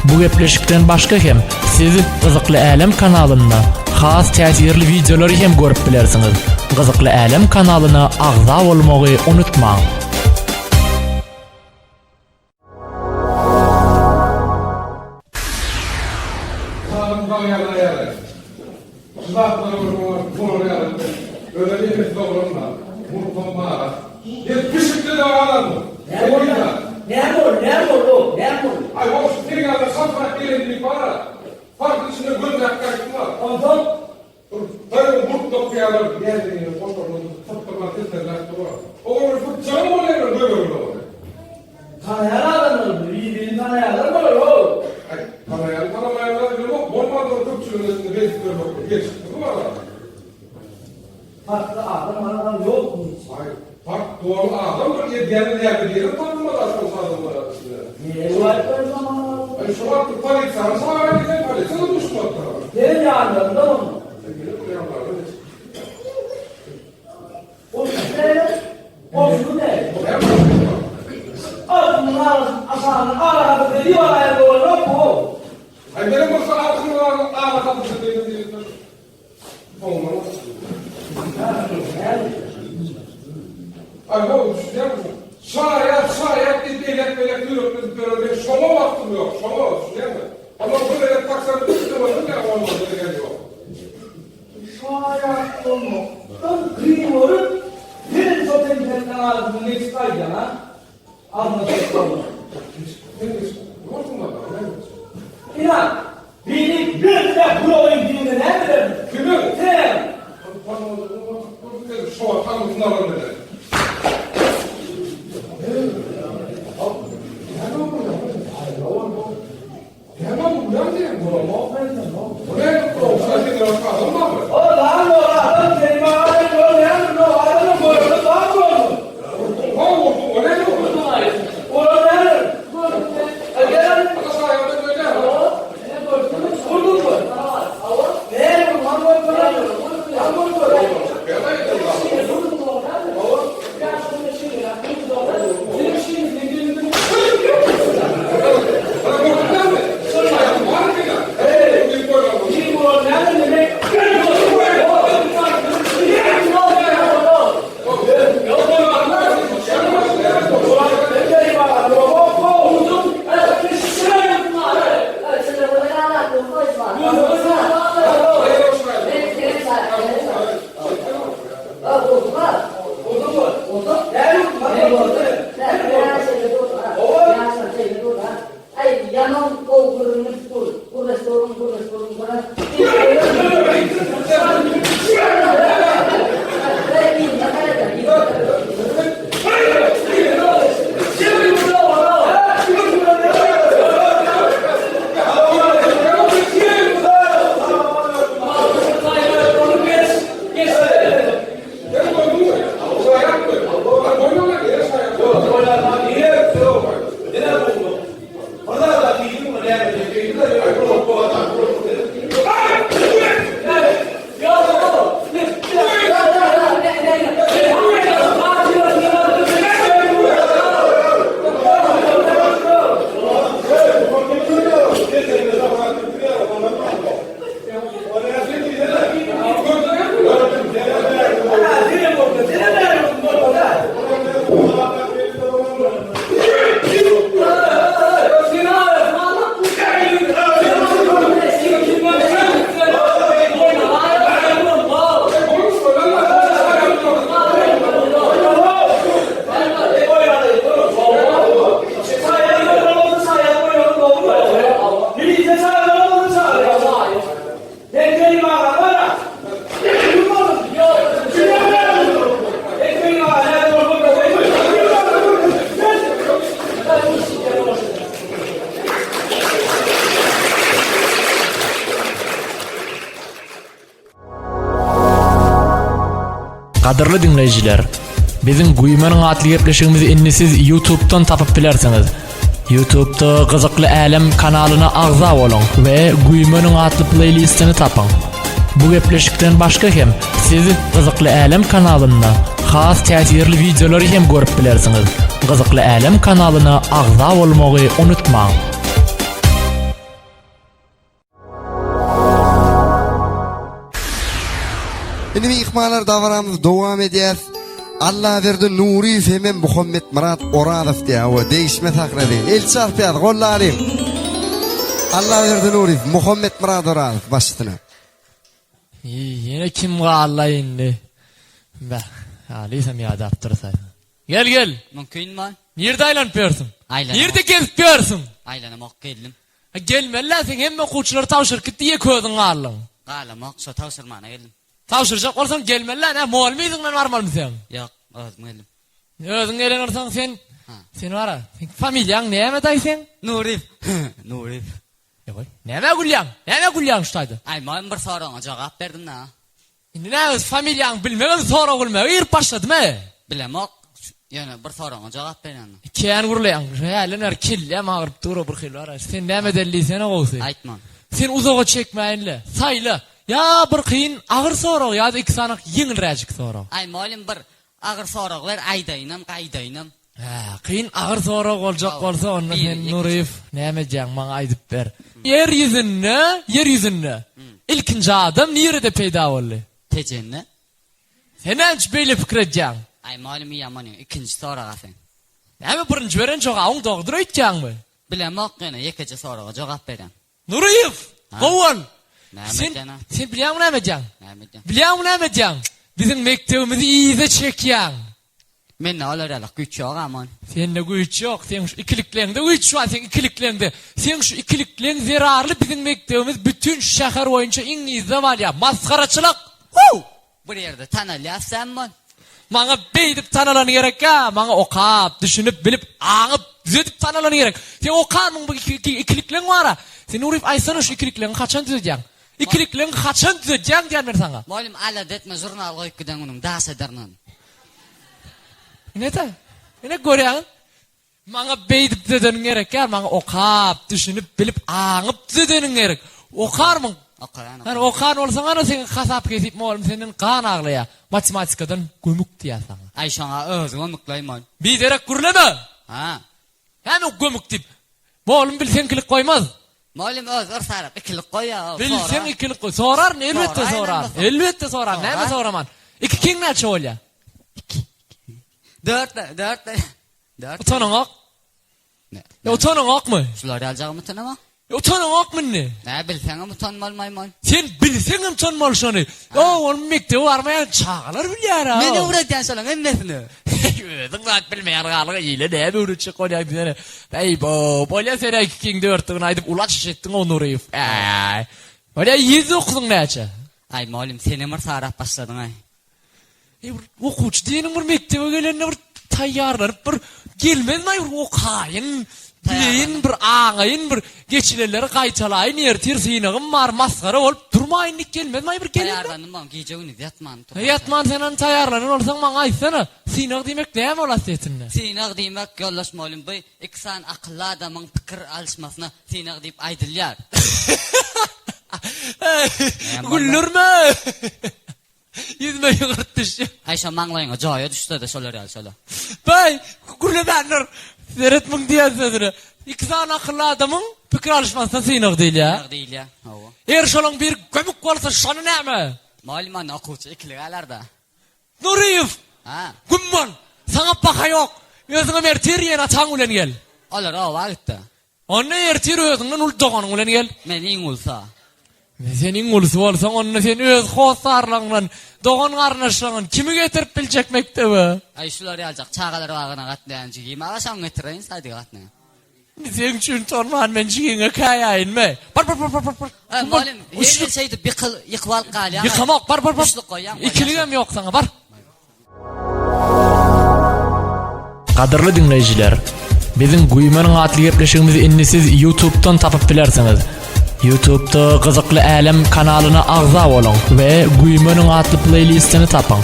Bu gepleşikden başga hem siz Gyzykly Älem kanalynda has täsirli wideolary hem görüp bilersiňiz. Gyzykly Älem kanalyna agza bolmagy unutmaň! Salyň bagýarlar ýaly. Şu zatlary bir oňa bolar ýaly özem ýekesi dogran-da, murtam bar-a. Gel pişikde-de galar bu. Goý-da. Näme boldy, näme boldy, ow, näme boldy? Aý, goňşy seň ýalylar çaltrak gelen diýip bar-a. Parkyň içinde gözläp gaýtdylar. Onsoň? Bir gaýry murt dokýarlar, näzenin goşaryny sypdyrman silterläp dur. Oňa bir sypjagam bolýar, göbegini oňa. Tanaýan adamlar bir-birini tanaýanlar bolar-ow. Aý, tanaýan tanamaýanlar bilemok, bolmanda ol köpçüligiň içinde beýdip ýörmek bir gelşiksiz wala. Parkda adam adam ýokmy hiç? Aý, park doly adam bir edýäni näme diýenem tapylmaz-a şonça adamlaryň içinde. Näme aýtmaýyn saňa? Aý, şo wagt bir polisiýany çagyraýyn diýsem, polisiýa-da duşmapdyr. Seň ýanlarynda onda. Aý, meniň bir ýanlarymda hiç. Goşgy näme? Goşgy näme? Altynyň arasyny aşagyny ara gatyp diýip alaýan bolanok bu. Aý menem bolsa altynyň ara gatyp diýdim diýdim. Soňundan Aý ho düşünýärmisin? Şaýat şaýat diýip beýläk beýläk ýürekli edip ýören men şoňa wagtym ýok şoňa düşünýärmi? Ondan bir gezek taksany üstüne goýdum ýa bolmady degen ýok. Şaýat bolmakdan kyn görüp, sen şo penjireden arasyndan geçip gaýdýaň, a? Alnyna çekip bolmaz. Sen geçip bolsun da, näme geçip? Ina, biri bir silah gulagyň diňine näme ederdiň? Kimiň? Sen! Şo wagt alan bilen. Gadyrly diňleýjiler, biziň Güýmeniň atly gepleşigimizi indi siz YouTube'dan tapyp bilersiňiz. YouTube'da Gyzykly Älem kanalyna agza boluň we Güýmeniň atly playlistini tapyň. Bu gepleşikden başga hem siz Gyzykly Älem kanalynda has täsirli wideolary hem görüp bilersiňiz. Gyzykly Älem kanalyna agza bolmagy unutmaň. Indi myhmanlar dabaramyzy dowam edýäs. Allaberdi Nuryýew hemem Muhammetmyrat Orazow diýýär. We degişme sahnasy. El çarpýas, gollalyň. Allaberdi Nuryýew, Muhammetmyrat Orazow başysyna. Ýene kim galdy indi? Beh, Alysam ýadapdyr saý. Gel gel. Mümkinmi? Nirde aýlanyp ýörsüň? Aýlanamok. Nirde gezip ýörsüň? Aýlanamok geldim. Ha, Gelmeli-dä sen hemme okuwçylary tabşyryp gitdi ýeke özüň galdyň. Galamok, şo tabşyrmana geldim. Tabşyrjak bolsaň gelmeli-dä, nä mugallym yzyňdan barmalymy seň? Ýok, özüm geldim. Özüň gelen bolsaň sen Ha. sen bara, sen familiýaň näme daýy seň? Nuryýew. Nuryýew. Ýoý, nämä gülýäň? Nämä gülýäň şu taýda? Aý, mugallym bir soragyňa jogap berdim-dä. Indi näme öz familiýaňy bilmegem sorag bilmege girip başladymy? Bilemok, ýöne bir soragyňa jogap berýän. Kän gürleýäň, hälden bäri kelläm agyryp dur-a bir hili bar-a. Sen näme edeli diýsene gowusy. Aýtman. Sen uzaga çekmäýin-le, saýla. Ýa bir kyn, agyr sorag ýa-da iki sany ýeňilräjik sorag. Aý, mugallym bir agyr sorag ber, aýdaýynam, gaýdaýynam. Hä, kyn agyr sorag boljak bolsa onda sen Nuryýew näme edýäň maňa aýdyp ber. Ýer ýüzünde, ýer ýüzünde ilkinji adam nirede peýda boldy? Tejende. Sen näme üçin beýle pikir edýäň? Aý mugallym ýaman ikinji soraga sen. Näme birinji beren jogabyň dogrudyr öýtýäňmi? Bilemok ýöne ýekeje soraga jogap berýän. Nuryýew! Gowy bol! Näme Sen, edýän-a? sen bilýäňmi näme edýäň? Näme edýän? Bilýäňmi näme edýäň? Biziň mekdebimizi yza çekýäň. Mende olar ýaly güýç ýok aman. Sende güýç ýok, seň şu ikilikleňde güýç bar, seň ikilikleňde. Seň şu ikilikleň zerarly biziň mekdebimiz bütin şäher boýunça iň yzda galýar. Masgaraçylyk! Hu! Bir ýerde tanalýas sen bol. Maňa beýdip tanalany gerekkä, maňa okap, düşünip, bilip, aňyp, düzedip tanalany gerek. Sen okanmyň bu ikilikleň bara. Sen Nuryýew aýtsana şu ikilikleňi haçan düzedýäň? Ikilikleňi haçan düzedýäň diýýän men saňa. Mugallym alada etme žurnal goýup giden günüň daş ederin ony. Ine-de, ine görýäňiz. Maňa beýdip düzedeniň gerek däl, maňa okap, düşünip, bilip, aňyp düzedeniň gerek. Okarmyň? Okaýan, Hany okan bolsaň ana seň hasap-hesip mugallym senden gan aglaýar. Matematikadan gömük diýýär saňa. Aý şoňa özi gömükläýmon. Biderek gürleme! Ha. Näme gömük diýip? Mugallym bilseň ikilik goýmaz. Mugallym özi yrsarap ikilik goýýar. Bilseň ikilik goý. Soraryn, elbetde soraryn. Elbetde soraryn. Näme soraman? Iki kiň näçe bolýar? Iki. Dört, dört. Dört. Utanaňok? Ne? E, utanaňokmy? Şular ýaljagym utanama. E, utanaňokmy indi? Nä bilseňem utanmalmaýman. Sen bilseňem utanmaly şony. O, ol mekdebe barmaýan çagalar bilýär-ä. Men öwredýän şolaň hemmesini. Özüň zat bilmeýän galyňa ile näme öwretjek bolýaň diýsene. Eý, bo, bolýa sen ikiň dörtdigini aýdyp uly açyş etdiň-ow Nuryýew. Äý. Bolýa 109-yň näçe? Aý, mugallym senem bir sarap başladyň-aý. Eý bir okuwçy diýeniň bir mekdebe gelende bir taýýarlanyp bir gelmezmi bir okaýyn, bileýin, bir aňaýyn, bir geçilenleri gaýtalaýyn, ertir synagym bar, masgara bolup durmaýyn diýip gelmezmi bir gelende? Taýýarlandym oň gije-gündiz ýatman turman. Ýatman sen ony taýýarlanan bolsaň maňa aýtsana, synag diýmek näme ol aslyýetinde? Synag diýmek, ýoldaş mugallym, bu iki sany akylly adamyň pikir alyşmasyna synag diýip aýdylýar. Güldürme! Ýüzüme ýygyrt düşdi. Aý şo maňlaýyňa joýa düşse-de şolar ýaly şola. Baý, gürlemändir. Seret muň diýen sözüne. Iki sany akylly adamyň pikir alyşmasyna synag diýilýär. Synag diýilýär, hawa. Eger şolaň biri gömük bolsa şony näme? Mugallym onda okuwçy ikilik alarda. Nuryýew! Ha. Güm bol! Saňa baha ýok. Özüňem ertir ýene ataň bilen gel. Olar oba gitdi. Onda ertir özüňden uly doganyň bilen gel. Men iň ulusy. Sen iň ulusy bolsaň, onda sen öz hossarlaryňdan, dogan-garyndaşlaryňdan kimi getirip biljek mekdebe? Aý, şular ýaljak çagalar bagyna gatnaýan jigim aga, şoňy getireýin sadige gatnaýan. Indi seň üçin utanman men jigiňe käýäýinmi? Bar, bar, bar, bar, bar, bar. Aý, mugallym, her ýyl şeýdip ýykyl, ýykyp alyp galýaň. Ýykamok, bar, bar, bar. Üçlük goýýaň, bolýar. Ikiligem ýok saňa, bar. Gadyrly diňleýjiler, biziň Güýmeniň atly gepleşigimizi indi siz YouTube'dan tapyp bilersiňiz. YouTube'da Gyzykly Älem kanalyna agza boluň we Güýmeniň atly playlistini tapyň.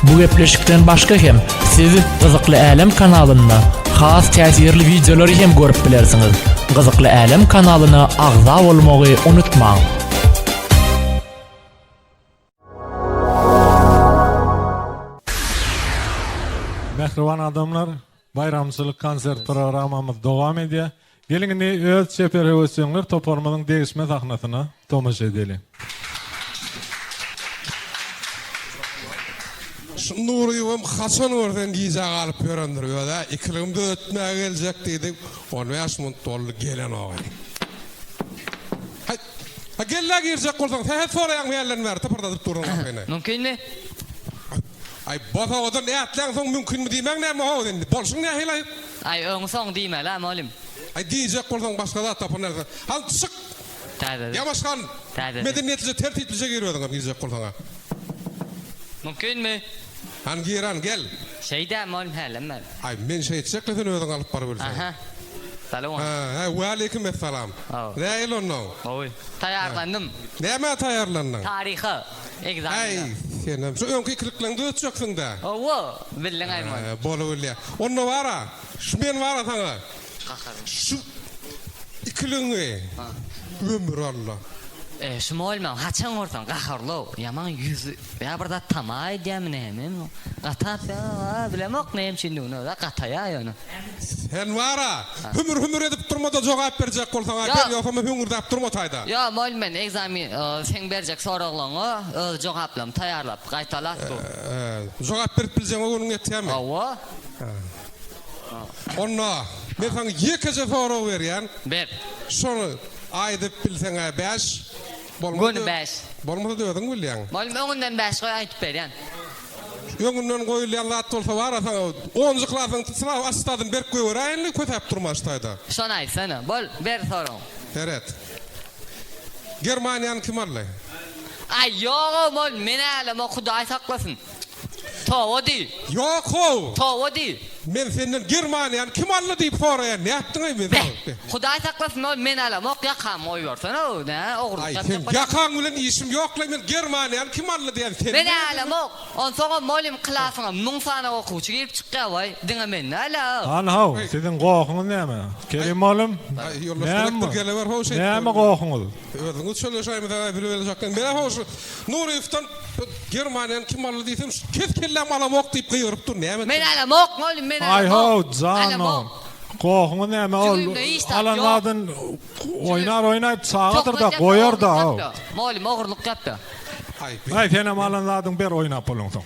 Bu gepleşikden başga hem siz Gyzykly Älem kanalynda has täsirli wideolary hem görüp bilersiňiz. Gyzykly Älem kanalyna agza bolmagy unutmaň. Mähriban adamlar, baýramçylyk konsert programmamyz dowam edýär. Geliň indi öz çeper höwesjeňler toparymyzyň degişme sahnasyna tomaşa edeliň. Şu Nuryýewem haçan görseň gijä galyp ýörendir. Öz-ä ikiligimi düzetmäge geljek diýdi. On bäş minut boldy, gelenok-aý. Haý, ha gel-dä girjek bolsaň, sähet soraýaňmy hälden bäri typyrdadyp durun gapyny. Mümkinmi? Aý, bosagadan ätläňsoň mümkinmi diýmäň näme how indi? Bolşuň nähili-aý? Aý, öňi-soň diýmeli-ä, molim. Aý, diýjek bolsaň başga zat tapar närsä. Hany, çyk! Täzeden. Ýawaş gal! Täzeden. Medeniýetlije, tertiplije gir özüňem girjek bolsaň-a. Mümkinmi? Hany, gir, hany, gel! Şeýdä, molim, hälem bäri. Aý, men şeýtjek-le sen özüň alyp barybilseň. Aha. Salam. Hä, hä, waleýkim essalam. Hawa. Nähili onnoň? Gowy. Taýýarlandym. Nämä taýýarlandyň? Taryha. Egzamene. Äý, senem şu öňki ikilikleňi düzetjeksiň-dä. Hawa, bildiň-aý muny. Hä, bolubilýä. Onda bar-a, şu men bar-a saňa Gaharym. şu ikiligiňi ömür alla. E, şu mugallymam haçan görseň gaharly-ow, ýaman ýüzi, ýa bir zat tama edýärmi nämemi, gatap, ýa, bilemok näme üçindigini, öz-ä gataýar ýöne. Sen bar-a, hümür-hümür edip durma-da jogap berjek bolsaň-a ber, ýogsam hüňürdäp durma taýda. Ýok, mugallym men egzamin, seň berjek soraglaryňa öz jogaplarymy taýýarlap, gaýtalap dur. Jogap berip biljegiňe göwnüň ýetýärmi? Hawa. Onda, men saňa ýekeje sorag berýän. Ber. Şony aýdyp bilseň-ä bäş, Göni bäş. Bolmasa-da özüň bilýäň. Mugallym öňünden bäş goý aýdyp berýän. Öňünden goýulýan zat bolsa bar-a saňa onunjy klasyň synaw attestadyny berip goýberäýinli kösäp durma şu taýda. Şony aýtsana. Bol, ber soragyňy. Seret. Germaniýany kim aldy? Aý ýog-ow mol, men älemok Hudaý saklasyn. Toba diý. Ýok-how! Toba diý. Men senden Germaniýany kim aldy diýip soraýan, nätdiň-aý men Beh! Hudaý saklasyn ol men alamok ýakamy goýbersene-ow, nä ogurlyk Aý ýapjak seň bolýaň. ýakaň bilen işim ýok-laý men Germaniýany kim aldy diýen sen Men alamok. Onsoňam molim klasyňa müň sany okuwçy girip çykýa waý, diňe men däl-ä. Hany-how, siziň gohuňyz näme? Kerim mollum, Aý ýoldaş näme direktor gelewer-how şeýdip. Näme gohuňyz? Özüňiz çöleşäýmeseň-ä bilibeljakdan. Men-ä-how şu Nuryýewden Germaniýany kim aldy diýsem, şu kes kelläm alamok diýip gygyryp dur, näme Men etjek? alamok, mollum, men Aý-how, alamok. jano. Alamok. Gohuňyz näme ol Jübimde hiç zat alan ýok. zadyn oýnar oýnaýyp çagadyr-da, Töhmet ýapdy, goýar-da, ogurlyk how. ýapdy. Mollum, ogurlyk ýapdy. Aý, Aý, senem alan zadyň ber oýnap bolansoň.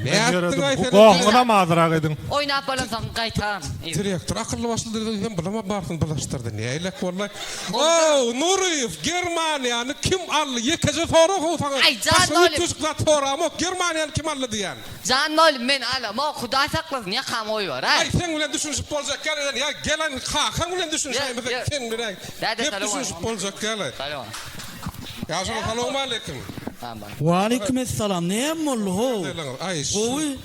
Nätdiň-aý sen? Gohuňyzam azyrak ediň. Oýnap bolansoň gaýtaram. Direktor akylly başly diýsem, bulam barysyny bulaşdyrdy. Nähilek boldy? Ow, Nuryýew, Germaniýany kim aldy? Ýekeje sorag how saňa. Aý, jan Başga molim. üýtgeşik zat soramok. Germaniýany kim aldy diýýän. Jan molim, men alamok, Hudaý saklasyn, ýakamy goýber-aý. Aý, seň bilen düşünişip boljak ýaly däl. Ýa gelen kakaň bilen düşünişäýmesek, Ýer, ýer. seň bilen Däde, gep salam düşünişip aleýkum. boljak ýaly. Salam. Ýaşuly, salowmaleýkim. Waleýkim essalam, näme boldy how? Aý, şu. Gowy.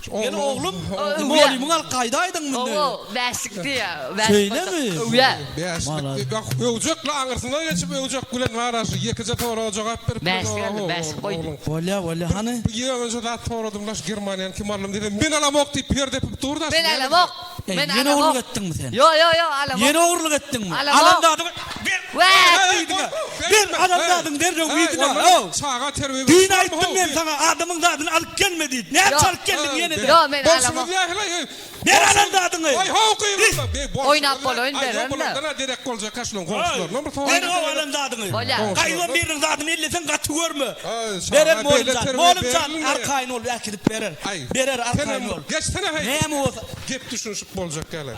Gel oglum, Öwýä. mugallymyňy alyp gaýdaýdyň munda. Hawa, bäşlik diýýä. Bäşlik Şeýlemi? Öwýä. Bäşlik diýip, öwjekle aňyrsyna geçip öwjek bilen bar-a şu ýekeje soraga jogap berip Bäşlik aldy, bäşlik goýdy. Bolýa, bolýa, hany? Bir ýeňilje zat soradym-da şu Germaniýany kim aldym diýsem, men alamok diýip ýer depip dur-da. Men alamok. Eý, Men ýene alamok. ogurlyk etdiňmi sen? Ýo, ýo, ýo, alamok. Ýene ogurlyk etdiňmi? Alamok. Alan zadyňy ber! Wä! Diýdiň-ä. Ber, alan zadyňy derrew diýdiň-ä. How! Çaga terbiýe Düýn aýtdym men saňa, adamyň zadyny alyp gelme diýip. Näçe alyp geldiň ýene-de? Ýo, men alamok. Bolşuňyz nähili? Ber alan zadyňy! Aý, how gyýylma! Oýnap bolaýyn, bererin-de. Bulardan-a derek boljak-a şulaň goňşularyna bir sorag. Ber how alan zadyňy. Bolýar. Gaýybam biriniň zadyny elleseň gaty görme. Aý, çaga Berer beýle Molumjan. terbiýe Molumjan, berilmeýär. arkaýyn ol, äkidip berer. Aý, Berer, arkaýyn senem ol. Geçsene heý. Näme bolsa. Gep düşünişip boljak ýaly.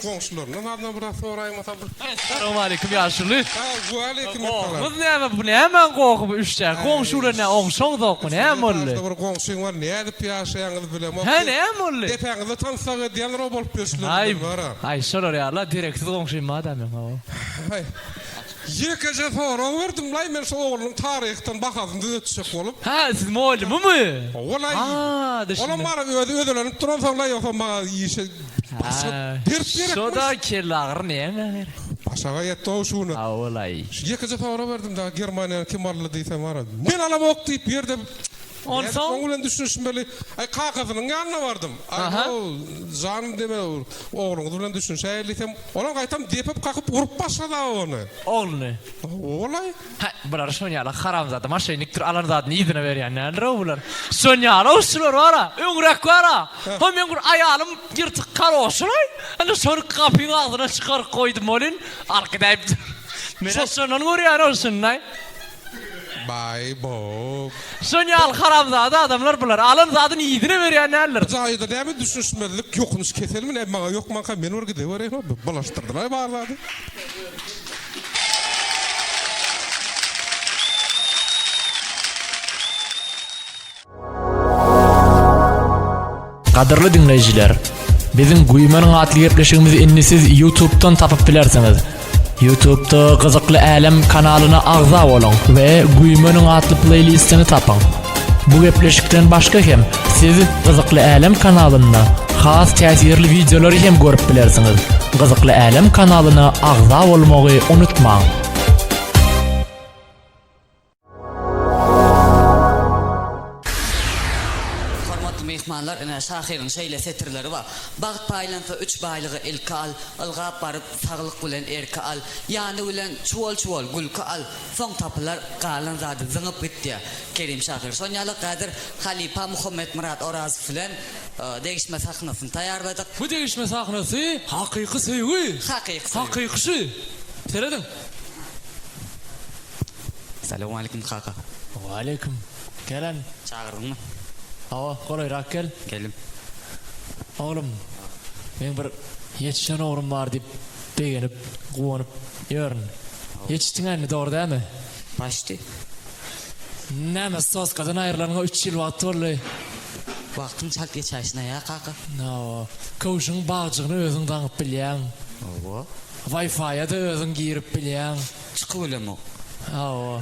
Goňşularyndan azyndan biraz soraýmasam bir. Salowmaleýkim ýaşuly. Ha, waleýkim essalam. Gohuňyz näme bu nämäň gohy bu üçjä goňşy bilen nä oňşaňzokmy näme boldy. Şu bir goňşyň bar nädip ýaşaýaňyz bilemok. Hä näme boldy. Depäňizde tansak edýändir o bolup ýörşüler Aý bara. aý şolar ýaly dereksiz goňşym barda meň hawa. Aý ýekeje sorag berdim-laý men şu oglunyň taryhdan bahasyny düzetjek bolup. Hä siz mugallymymy? Hawa-laý. Aa düşündim. Olam bara özi özelenip duransoň-laý ýogsa maňa işe başga dert gerekmiş. Şo-da kellagyry näme gerek. Başaga ýetdi-ow şu güne. Hawa-laý. Şu ýekeje sorag berdim dagy Germaniýany kim aldy diýsem bara men alamok diýip ýerde. Onsoň? Oň bilen düşünişmeli. Aý, kakasynyň ýanyna bardym. Aý, o, janym deme, ogluňyz bilen düşünişäýeli diýsem, olam gaýtam depip kakyp urup başlady-a ony. Ogluny? Hawa-laý. Hä, bular şon ýaly haramzada maşennikdir, alan zadyny yzyna berýän däldir-ow bular. Şon ýaly-ow şular bar-a, öňräk bar-a. Ho, meň bir aýalym ýyrtyk karoşylaý. Indi şony gapyň agzyna çykaryp goýdum welin, alyp gidäýipdir. Men-ä şondan görýän-ow şuny-laý. Baý bo. Şon ýaly haramzada adamlar bular. Alan zadyny yzyna berýän däldir. Bu jaýda näme düşünişmezlik ýokunç keselmi näme maňa ýokmanka men bir gidewereýin bulaşdyrdylaý bar zady. Gadyrly diňleýjiler, biziň Güýmeniň atly gepleşigimizi indi siz YouTube'dan tapyp bilersiňiz. YouTube'da Gyzykly Älem kanalyna agza boluň we Güýmeniň atly playlistini tapyň. Bu gepleşikden başga hem siz Gyzykly Älem kanalynda has täsirli wideolary hem görüp bilersiňiz. Gyzykly Älem kanalyna agza bolmagy unutmaň. Hormatly myhmanlar, ine, şahyryň şeýle setirleri bar, Bagt paýlansa üç baýlygy ilki al, Ylgap baryp, saglyk bilen erki al, Ýany bilen çuwal-çuwal gülki al, Soň tapylar galan zady zyňyp git diýýär Kerim şahyr. Şon ýaly häzir halypa Muhammetmyrat Orazow bilen degişme sahnasyny taýýarladyk. Bu degişme sahnasy hakyky söýgi. Hakyky söýgi. Hakyky şu. Serediň. Salowmaleýkim kaka. Waleýkim. Gelen. Çagyrdyňmy? Hawa, golaýrak gel. Geldim. Oglum, meň bir ýetişen oglum bar diýip begenip, guwanyp ýörün. Ýetişdiň-ä indi, dogry dälmi? Paçti. Näme, soskadan aýrylanyňa üç ýyl wagt boldy. Wagtyň çalt geçäýşine-ýa, kaka. Hawa. Köwşüň bagjygyny özüň daňyp bilýäň. Hawa. Wi-Fi-a-da özüň girip bilýäň. Çykyp bilemok. Hawa.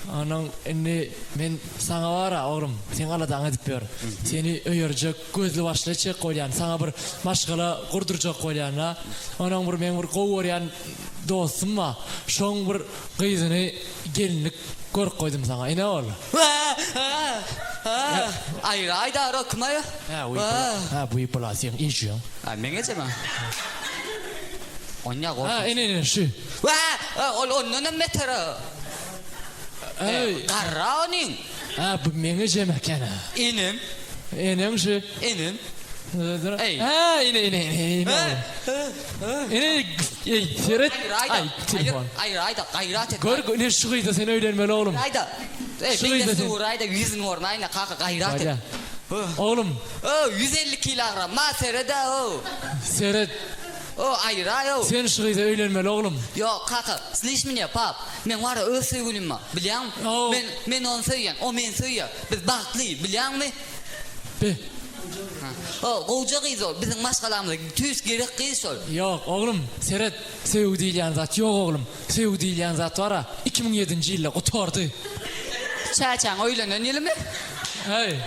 Onuň indi men saňa bar-a, oglum, seň aladaňy edip ýör. Seni öýerjek, gözli-başly etjek bolýan, saňa bir maşgala gurdurjak bolýan-da. Onuň bir meň bir gowy görýän dostum bar. Şoň bir gyzyny gelinlik görüp goýdum saňa. Ine ol. Aýraý-da, kim-aý o? Hä, hä, bu bula seň ejeň. Hä, meň ejem-ä. Onýa gorkunç. Hä, ine, ine, şu. Wä, ol ondanam beter-a. Äý. Garra onyň. Hä, bu meň ejem eken-ä. Enem. Eneň şu. Enem. Eý. Hä, ine, ine, ine, ine ol. Ine, eý, seret. Aý, telefon. Aýraý-da, gaýrat et. Gör, ine şu gyza sen öýlenmeli oglum. Aýraý-da. Eý, beýlesini uraý-da, ýüzüni görmäýin-ä, kaka, gaýrat et. Oglum. Öw, 150 kilogram, ma seret-ä, öw. Seret. Öw, aýraý, öw. Sen şu gyza öýlenmeli oglum. Ýok, kaka, slyş mne, pap, meň bar-a öz söýgülim bar, bilýäňmi? Men, men ony söýýän, o meni söýýär. Biz bagtly, bilýäňmi? Be. Öw, gowja gyz ol, biziň maşgalamyza tüýs gerek gyz şol. Ýok, oglum, seret, söýgi diýilýän zat ýok, oglum. Söýgi diýilýän zat bar-a, 2007-nji ýylda gutardy. Çäçäň öýlenen ýylymy? Häý.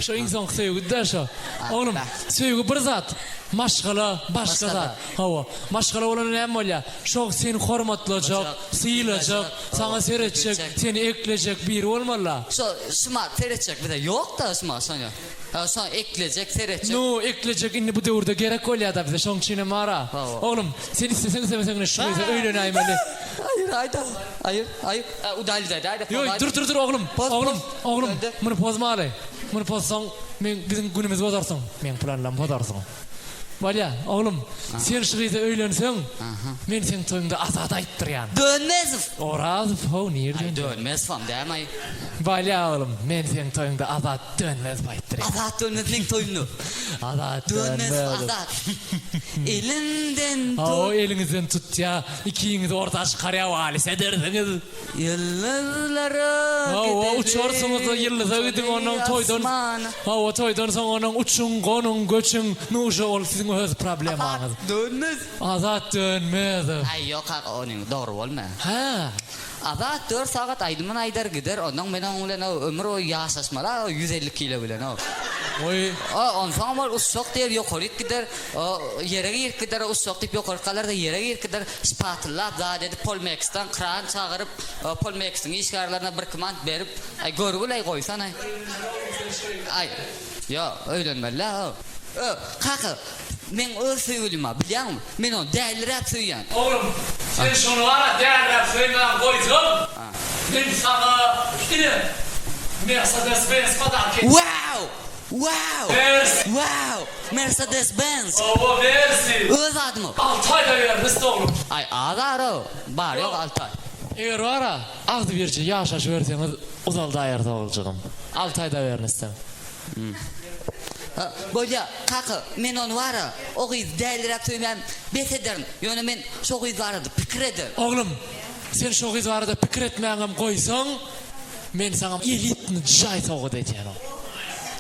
Şo iň soňky söýgüdi-dä şo. Oglum, söýgi bir zat, maşgala başga zat. Hawa, maşgala bolanda näme bolýar? Şo seni hormatlajak, sylajak, saňa seretjek, seni eklejek biri bolmaly-la. Şo şumat seretjek bize ýok-da şumat şoňa. Şo eklejek, seretjek. Nu, eklejek indi bu döwürde gerek bolýar-da bize, şoň üçinem bar-a. Oglum, sen isleseň-islemeseň ine şu gyza öýlenäýmeli. Aýyr, aýda, aýyr, aýyr. Udalidäý, aýda. Ýoý, dur, dur, dur, oglum, oglum, oglum, muny pozmaly. Muny pozsaň, meň, biziň günümizi bozarsyň, meň planlarymy pozarsyň. Bolýa, oglum, sen şu gyza öýlenseň, men seň toýuňda Azat aýtdyrýan. Dönmezow! Orazow, how, nirden? Aý, Dönmezowam dämi-aý? Bolýa, oglum, men seň toýuňda Azat Dönmezow aýtdyrýan. Azat Dönmez meň toýumda. Azat Dönmezow, Dönmezow. Azat. Elimden tut. Hawa, eliňizden tutýa, ikiňizi orta çykarýa, walis edersiňiz. Ýyldyzlara Hawa, uçarsyňyz-da ýyldyza gidiň, onnoň toýdan, hawa, toýdan soň onnoň uçuň, gonuň, göçüň, nuşa ol siziň. siziň öz problemaňyz. Azat Dönmez. Azat Dönmezow. Aý ýok kaka onuň dogry bolmaýar. Hä. Azat dört sagat aýdymyny aýdar gider onnoň men oň bilen o ömür boýy ýaşaşmaly a o 150 kilo bilen o. Goý. O onsoňam ol uçjak diýer ýokaryk gider o ýere girip gider o uçjak diýip ýokaryk galar-da ýere girip gider şpatyllap zat edip polmeksdan kran çagyryp o polmeksiň işgärlerine birki mant berip aý görgül-aý goýsana. Aý ýok öýlenmeli-dä o. Ö, kaka, meň öz söýgülim-a, bilýäňmi? Men ony däliräp söýýän. Oglum, sen şony bar-a däliräp söýmäň goýsaň, men saňa, ine, Mercedes Benz podarka etjek. Wow! Wow! Mersi! Wow! Mercedes Benz! Hawa, Mersi! Öz adyma. Alty aýda berris, oglum. Aý, az-ara, bary-ýogy alty aý. Eger bar-a, agzybirje ýaşaşyberseňiz, uzaldaýarys, oguljygym. Alty aýda bernisem. Bolýa, kaka, men ony bar-a, o gyzy däliräp söýmäm bes ederin, ýöne men şo gyz barada pikir ederin. Oglum, sen şo gyz barada pikir etmäňem goýsaň, men saňa elitny jaý sowgat edýän.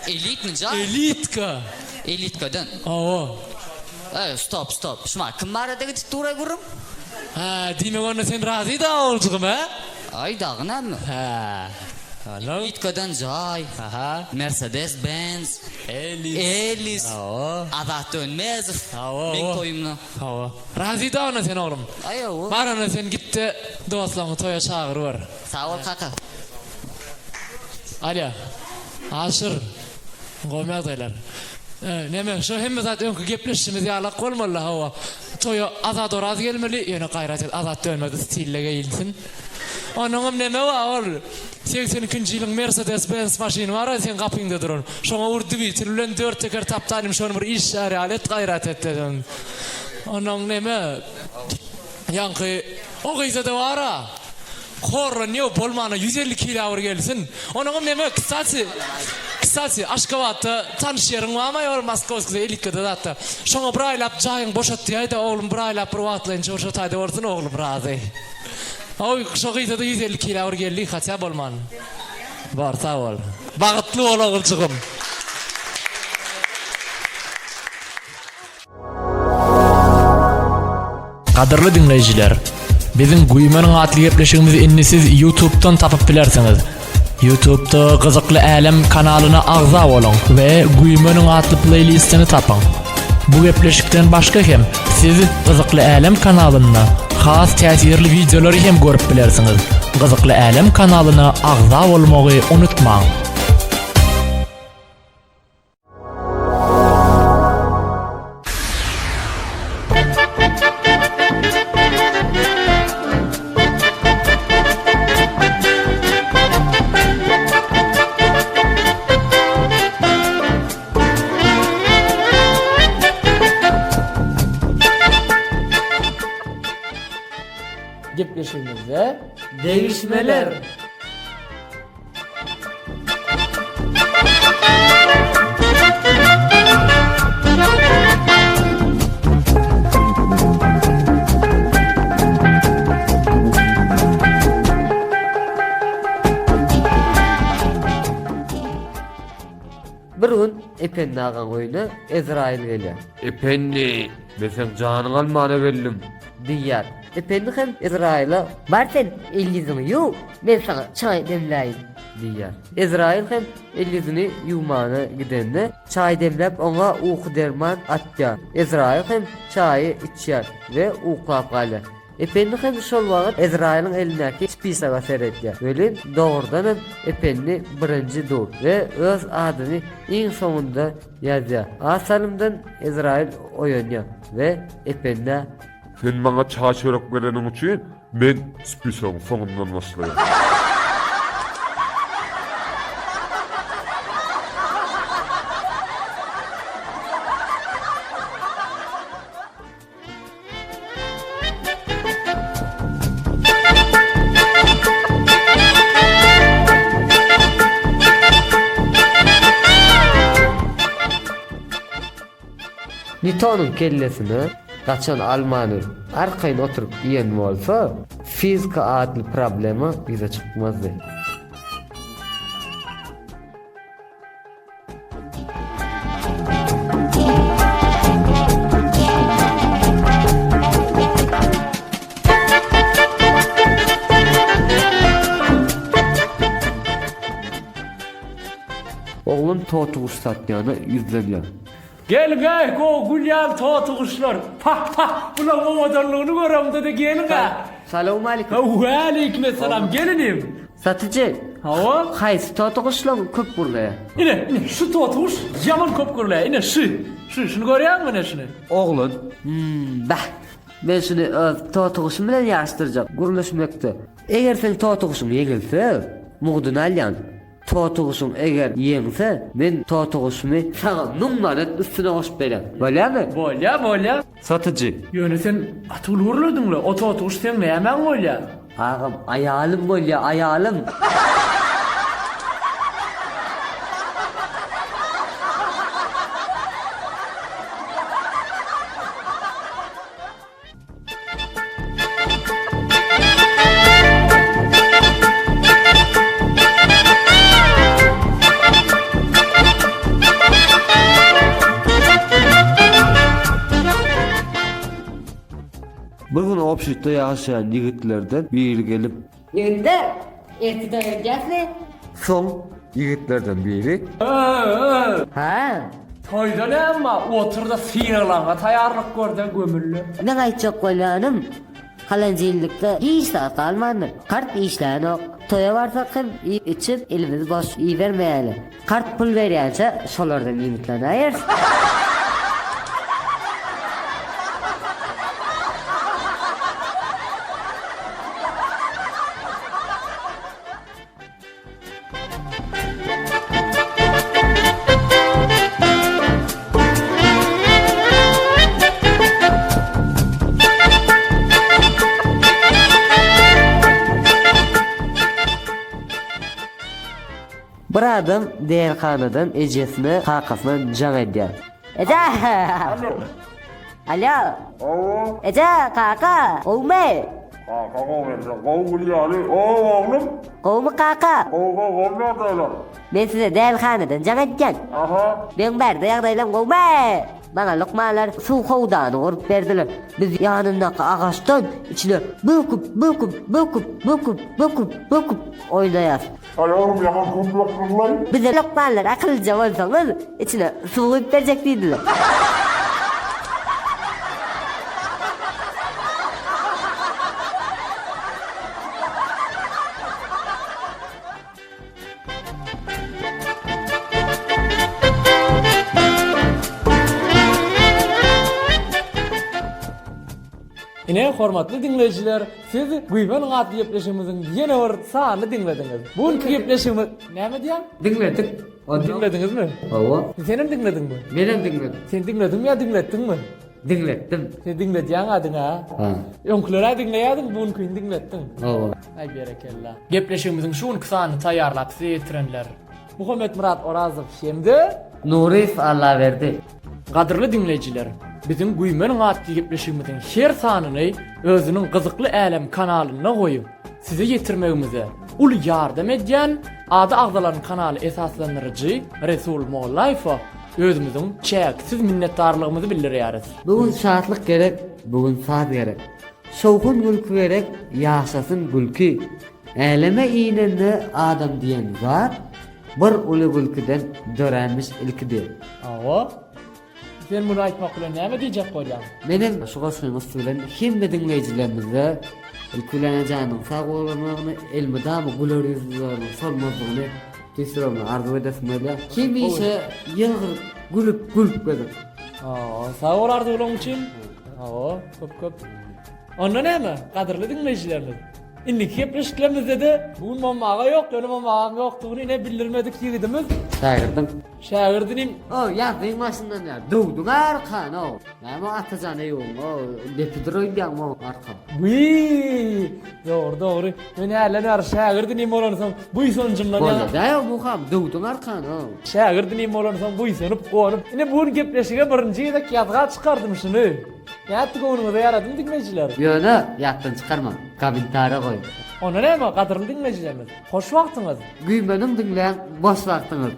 Elitny jaý? Elitka! Elitkadan? Hawa. Eý, stop, stop, şuma kim barada gidip dur-aý gürrüň? Hä, diýmek onda sen razy-da oguljygym, hä? Aý, dagy näme? Hä. Alo. Elitkadan jaý. Aha. Mercedes Benz. Ellis. Ellis. Hawa. Azat Dönmezow. Hawa. Meň toýumda. Hawa. Razy-da onda sen oglum. Aý, hawa. Bar onda sen git-de dostlaryňy toýa çagyryber. Sag bol kaka. Alýa. Aşyr. Gowy ýagdaýlar. Neme, şo hemme zat öňki gepleşişimiz ýalak bolmaly hawa. Toýa Azat Oraz gelmeli, ýöne gaýrat et Azat Dönmez stilde geýinsin. Onuňam neme bar ol segsen ikinji ýylyň Mercedes Benz maşyny bar-a seň gapyňda duran. Şoňa bir dwitel bilen dört teker tapdaýlym şony bir işlär ýaly et gaýrat et dedim. Onuň neme Ýaňky o gyzada bar-a. Horlanýow bolmanda 150 kila bir gelsin. Onuňam neme kstati kstati Aşgabatda tanyş ýeriň barmy ol Moskowskide elitkada zatda. Şoňa bir aýlap jaýyňy boşat diýäýdä oglum bir aýlap bir wagtlaýynça bir şo taýda bolsun oglum razy. Oý şo gyzada 150 kila bir geldi hatýa bolman. Bar sag bol. Bagytly bol oguljygym. Gadyrly diňleýjiler, biziň Güýmeniň atly gepleşigimizi indi siz YouTube'dan tapyp bilersiňiz. YouTube'da Gyzykly Älem kanalyna agza boluň we Güýmeniň atly playlistini tapyň. Bu gepleşikden başga hem siz Gyzykly Älem kanalynda has täsirli wideolary hem görüp bilersiňiz. Gyzykly Älem kanalyna agza bolmagy unutmaň. Gepleşigimizde degişmeler. Bir gün Ependi agaň öýüne Ezraýyl gelýär. Ependi, men seň janyňy almana geldim. Diýýär. Ependi hem Ezraýyla. Bar sen el-ýüzüňi ýuw, men saňa çaý demläýin. Diýýär. Ezraýyl hem el-ýüzüni ýuwmana gidende, çaý demläp oňa uky derman atýar. Ezraýyl hem çaýy içýär we uklap galýar. Ependi hem şol wagt Ezraýylyň elindäki spisoga seredýär. Welin, dogrudan hem Ependi birinji dur we öz adyny iň soňunda ýazýar. Az salymdan Ezraýyl oýanýar we Ependä. Sen maňa çaý-çörek bereniň üçin men spisogyň soňundan başlaýan. Nýutonyň kellesine gaçan almany arkaýyn oturyp iýen bolsa, fizika atly problema ýüze çykmazdy. totuguş satýana ýüzlenýär. Geliň-äý, gowy gül ýaly totuguşlar! Pah-pah, bulaň owadanlygyny göreňde-de geliň-ä! Salowmalikim! Waleýkimessalam, gel inim! Satyjy, Hawa? Haýsy totuguşlaň köp gürleýär? Ine, ine, şu totuguş ýaman köp gürleýär, ine, şu, şu, şuny görýäňmi, ine, şuny? Oglan, Hum, bäh! Men şuny öz totuguşym bilen ýaryşdyrjak, gürleşmekde. Eger seň totuguşyň ýeňilse, mugduny alýan. Totuguşyň eger ýeňse, men totuguşymy saňa müň manat üstüne goşup berýän. Bolýamy? Bolýa, bolýa. Satyjy. Ýöne sen gaty uly gürlediň-le, o totuguş seň nämäň bolýa? Agam, aýalym bolýa, aýalym. Bir gün obşitde ýaşaýan ýigitlerden biri gelip. Ýigitler, ertir toý edýäsmi? Soň ýigitlerden biri. Hä? Toýda näme bar, otur-da synaglaňa taýýarlyk gör-de gömülde. Meň aýtjak bolýanym, halanjillikde hiç zat galmandyr. Kart işlänok. Toýa barsak hem iýip-içip, elimizi boş ibermeýäli. Kart pul berýänçä şolardan iýmitlenäýeris. Bir adam dälihanadan ejesine, kakasyna jaň edýär. Eje! Alo! Hawa. Eje, kaka, gowumy? Kaka gowy eje, gowy gül ýaly. Ow, oglum. Gowumy kaka? Gowy, gowy, gowy ýagdaýlar. Men size dälihanadan jaň edýän. Aha. Meň bärde ýagdaýlam gowumy? Maňa lukmanlar suw howdany gurup berdiler. Biz ýanyndaky agaçdan içine böküp, böküp, böküp, böküp, böküp, böküp oýnaýas. Aý oglum ýaman köp ýakdyňlaý. Bize lukmanlar akyllyja bolsaňyz, içine suw guýup berjek diýdiler. Ine, hormatly diňleýjiler, siz Güýmen atly gepleşigimiziň ýene bir sanyny diňlediňiz. Bu günki gepleşigimiz Näme diýýäň? Diňledik. Diňlediňizmi? Hawa. Senem diňlediňmi? Menem diňledim. Sen diňlediňmi ýa diňletdiňmi? Diňletdim. Sen diňledýäň-ä diňe, a? Ha. Öňküler-ä diňleýärdiň, bu günkini diňletdiň. Hawa. Aý berekella. Gepleşigimiziň şu günki sanyny taýýarlap size ýetirenler. Muhammetmyrat Orazow hem-de. Nuryýew Allaberdi. Gadyrly diňleýjiler, biziň Güýmeniň atly gepleşigimiziň her sanyny özüniň Gyzykly Älem kanalynda goýup, size ýetirmegimize uly ýardam edýän ady agzalan kanaly esaslandyryjy Resul Mollaýewe özümiziň çäksiz minnetdarlygymyzy bildirýäris. Bu gün şatlyk gerek, bu gün saz gerek. Şowhun gülki gerek, ýaşasyn gülki. Äleme inende adam diýen zat bir uly gülküden döränmiş ilki diýip. Hawa. Sen muny aýtmak bilen näme diýjek bolýaň? Menem şu goşgyň üsti bilen hemme diňleýjilerimize ilki bilen janyň sag bolmagyny, elmydama güler ýüzleriniň solmazlygyny tüýs ýüregimden arzuw edesim gelýär. Hemişe ýylgyryp, gülüp, gülüp geziň. Hawa, sag bol arzuwlaryň üçin. Hawa, köp köp. Onda näme, gadyrly diňleýjilerimiz, Indiki gepleşiklerimizde-de bu gün Momma aga ýok, ýöne Momma agaň ýokdugyny ine bildirmedik ýigidimiz. Şägirdiň. Şägirdinim. O, ýazdyň başyndan ýa, döwdüň arkany o. Näme o Atajan Eýubyň o depidir öýdýäňmi o arka. Wiý, dogry, dogry. Men hälden bäri şägirdinim bolansoň buýsanjymdan ýaňa. Bolýa-da Muham, döwdüň arkany o. Şägirdinim bolansoň buýsanyp, guwanyp, ine bu gün gepleşige birinji gezek ýazga çykardym şuny. Nätdi göwnüňize ýaradymy diňleýjiler? Ýöne ýatdan çykarmaň, kommentariýa goýuň. Onda näme, gadyrly diňleýjilerimiz, hoş wagtyňyz! Güýmeniň diňläň boş wagtyňyz.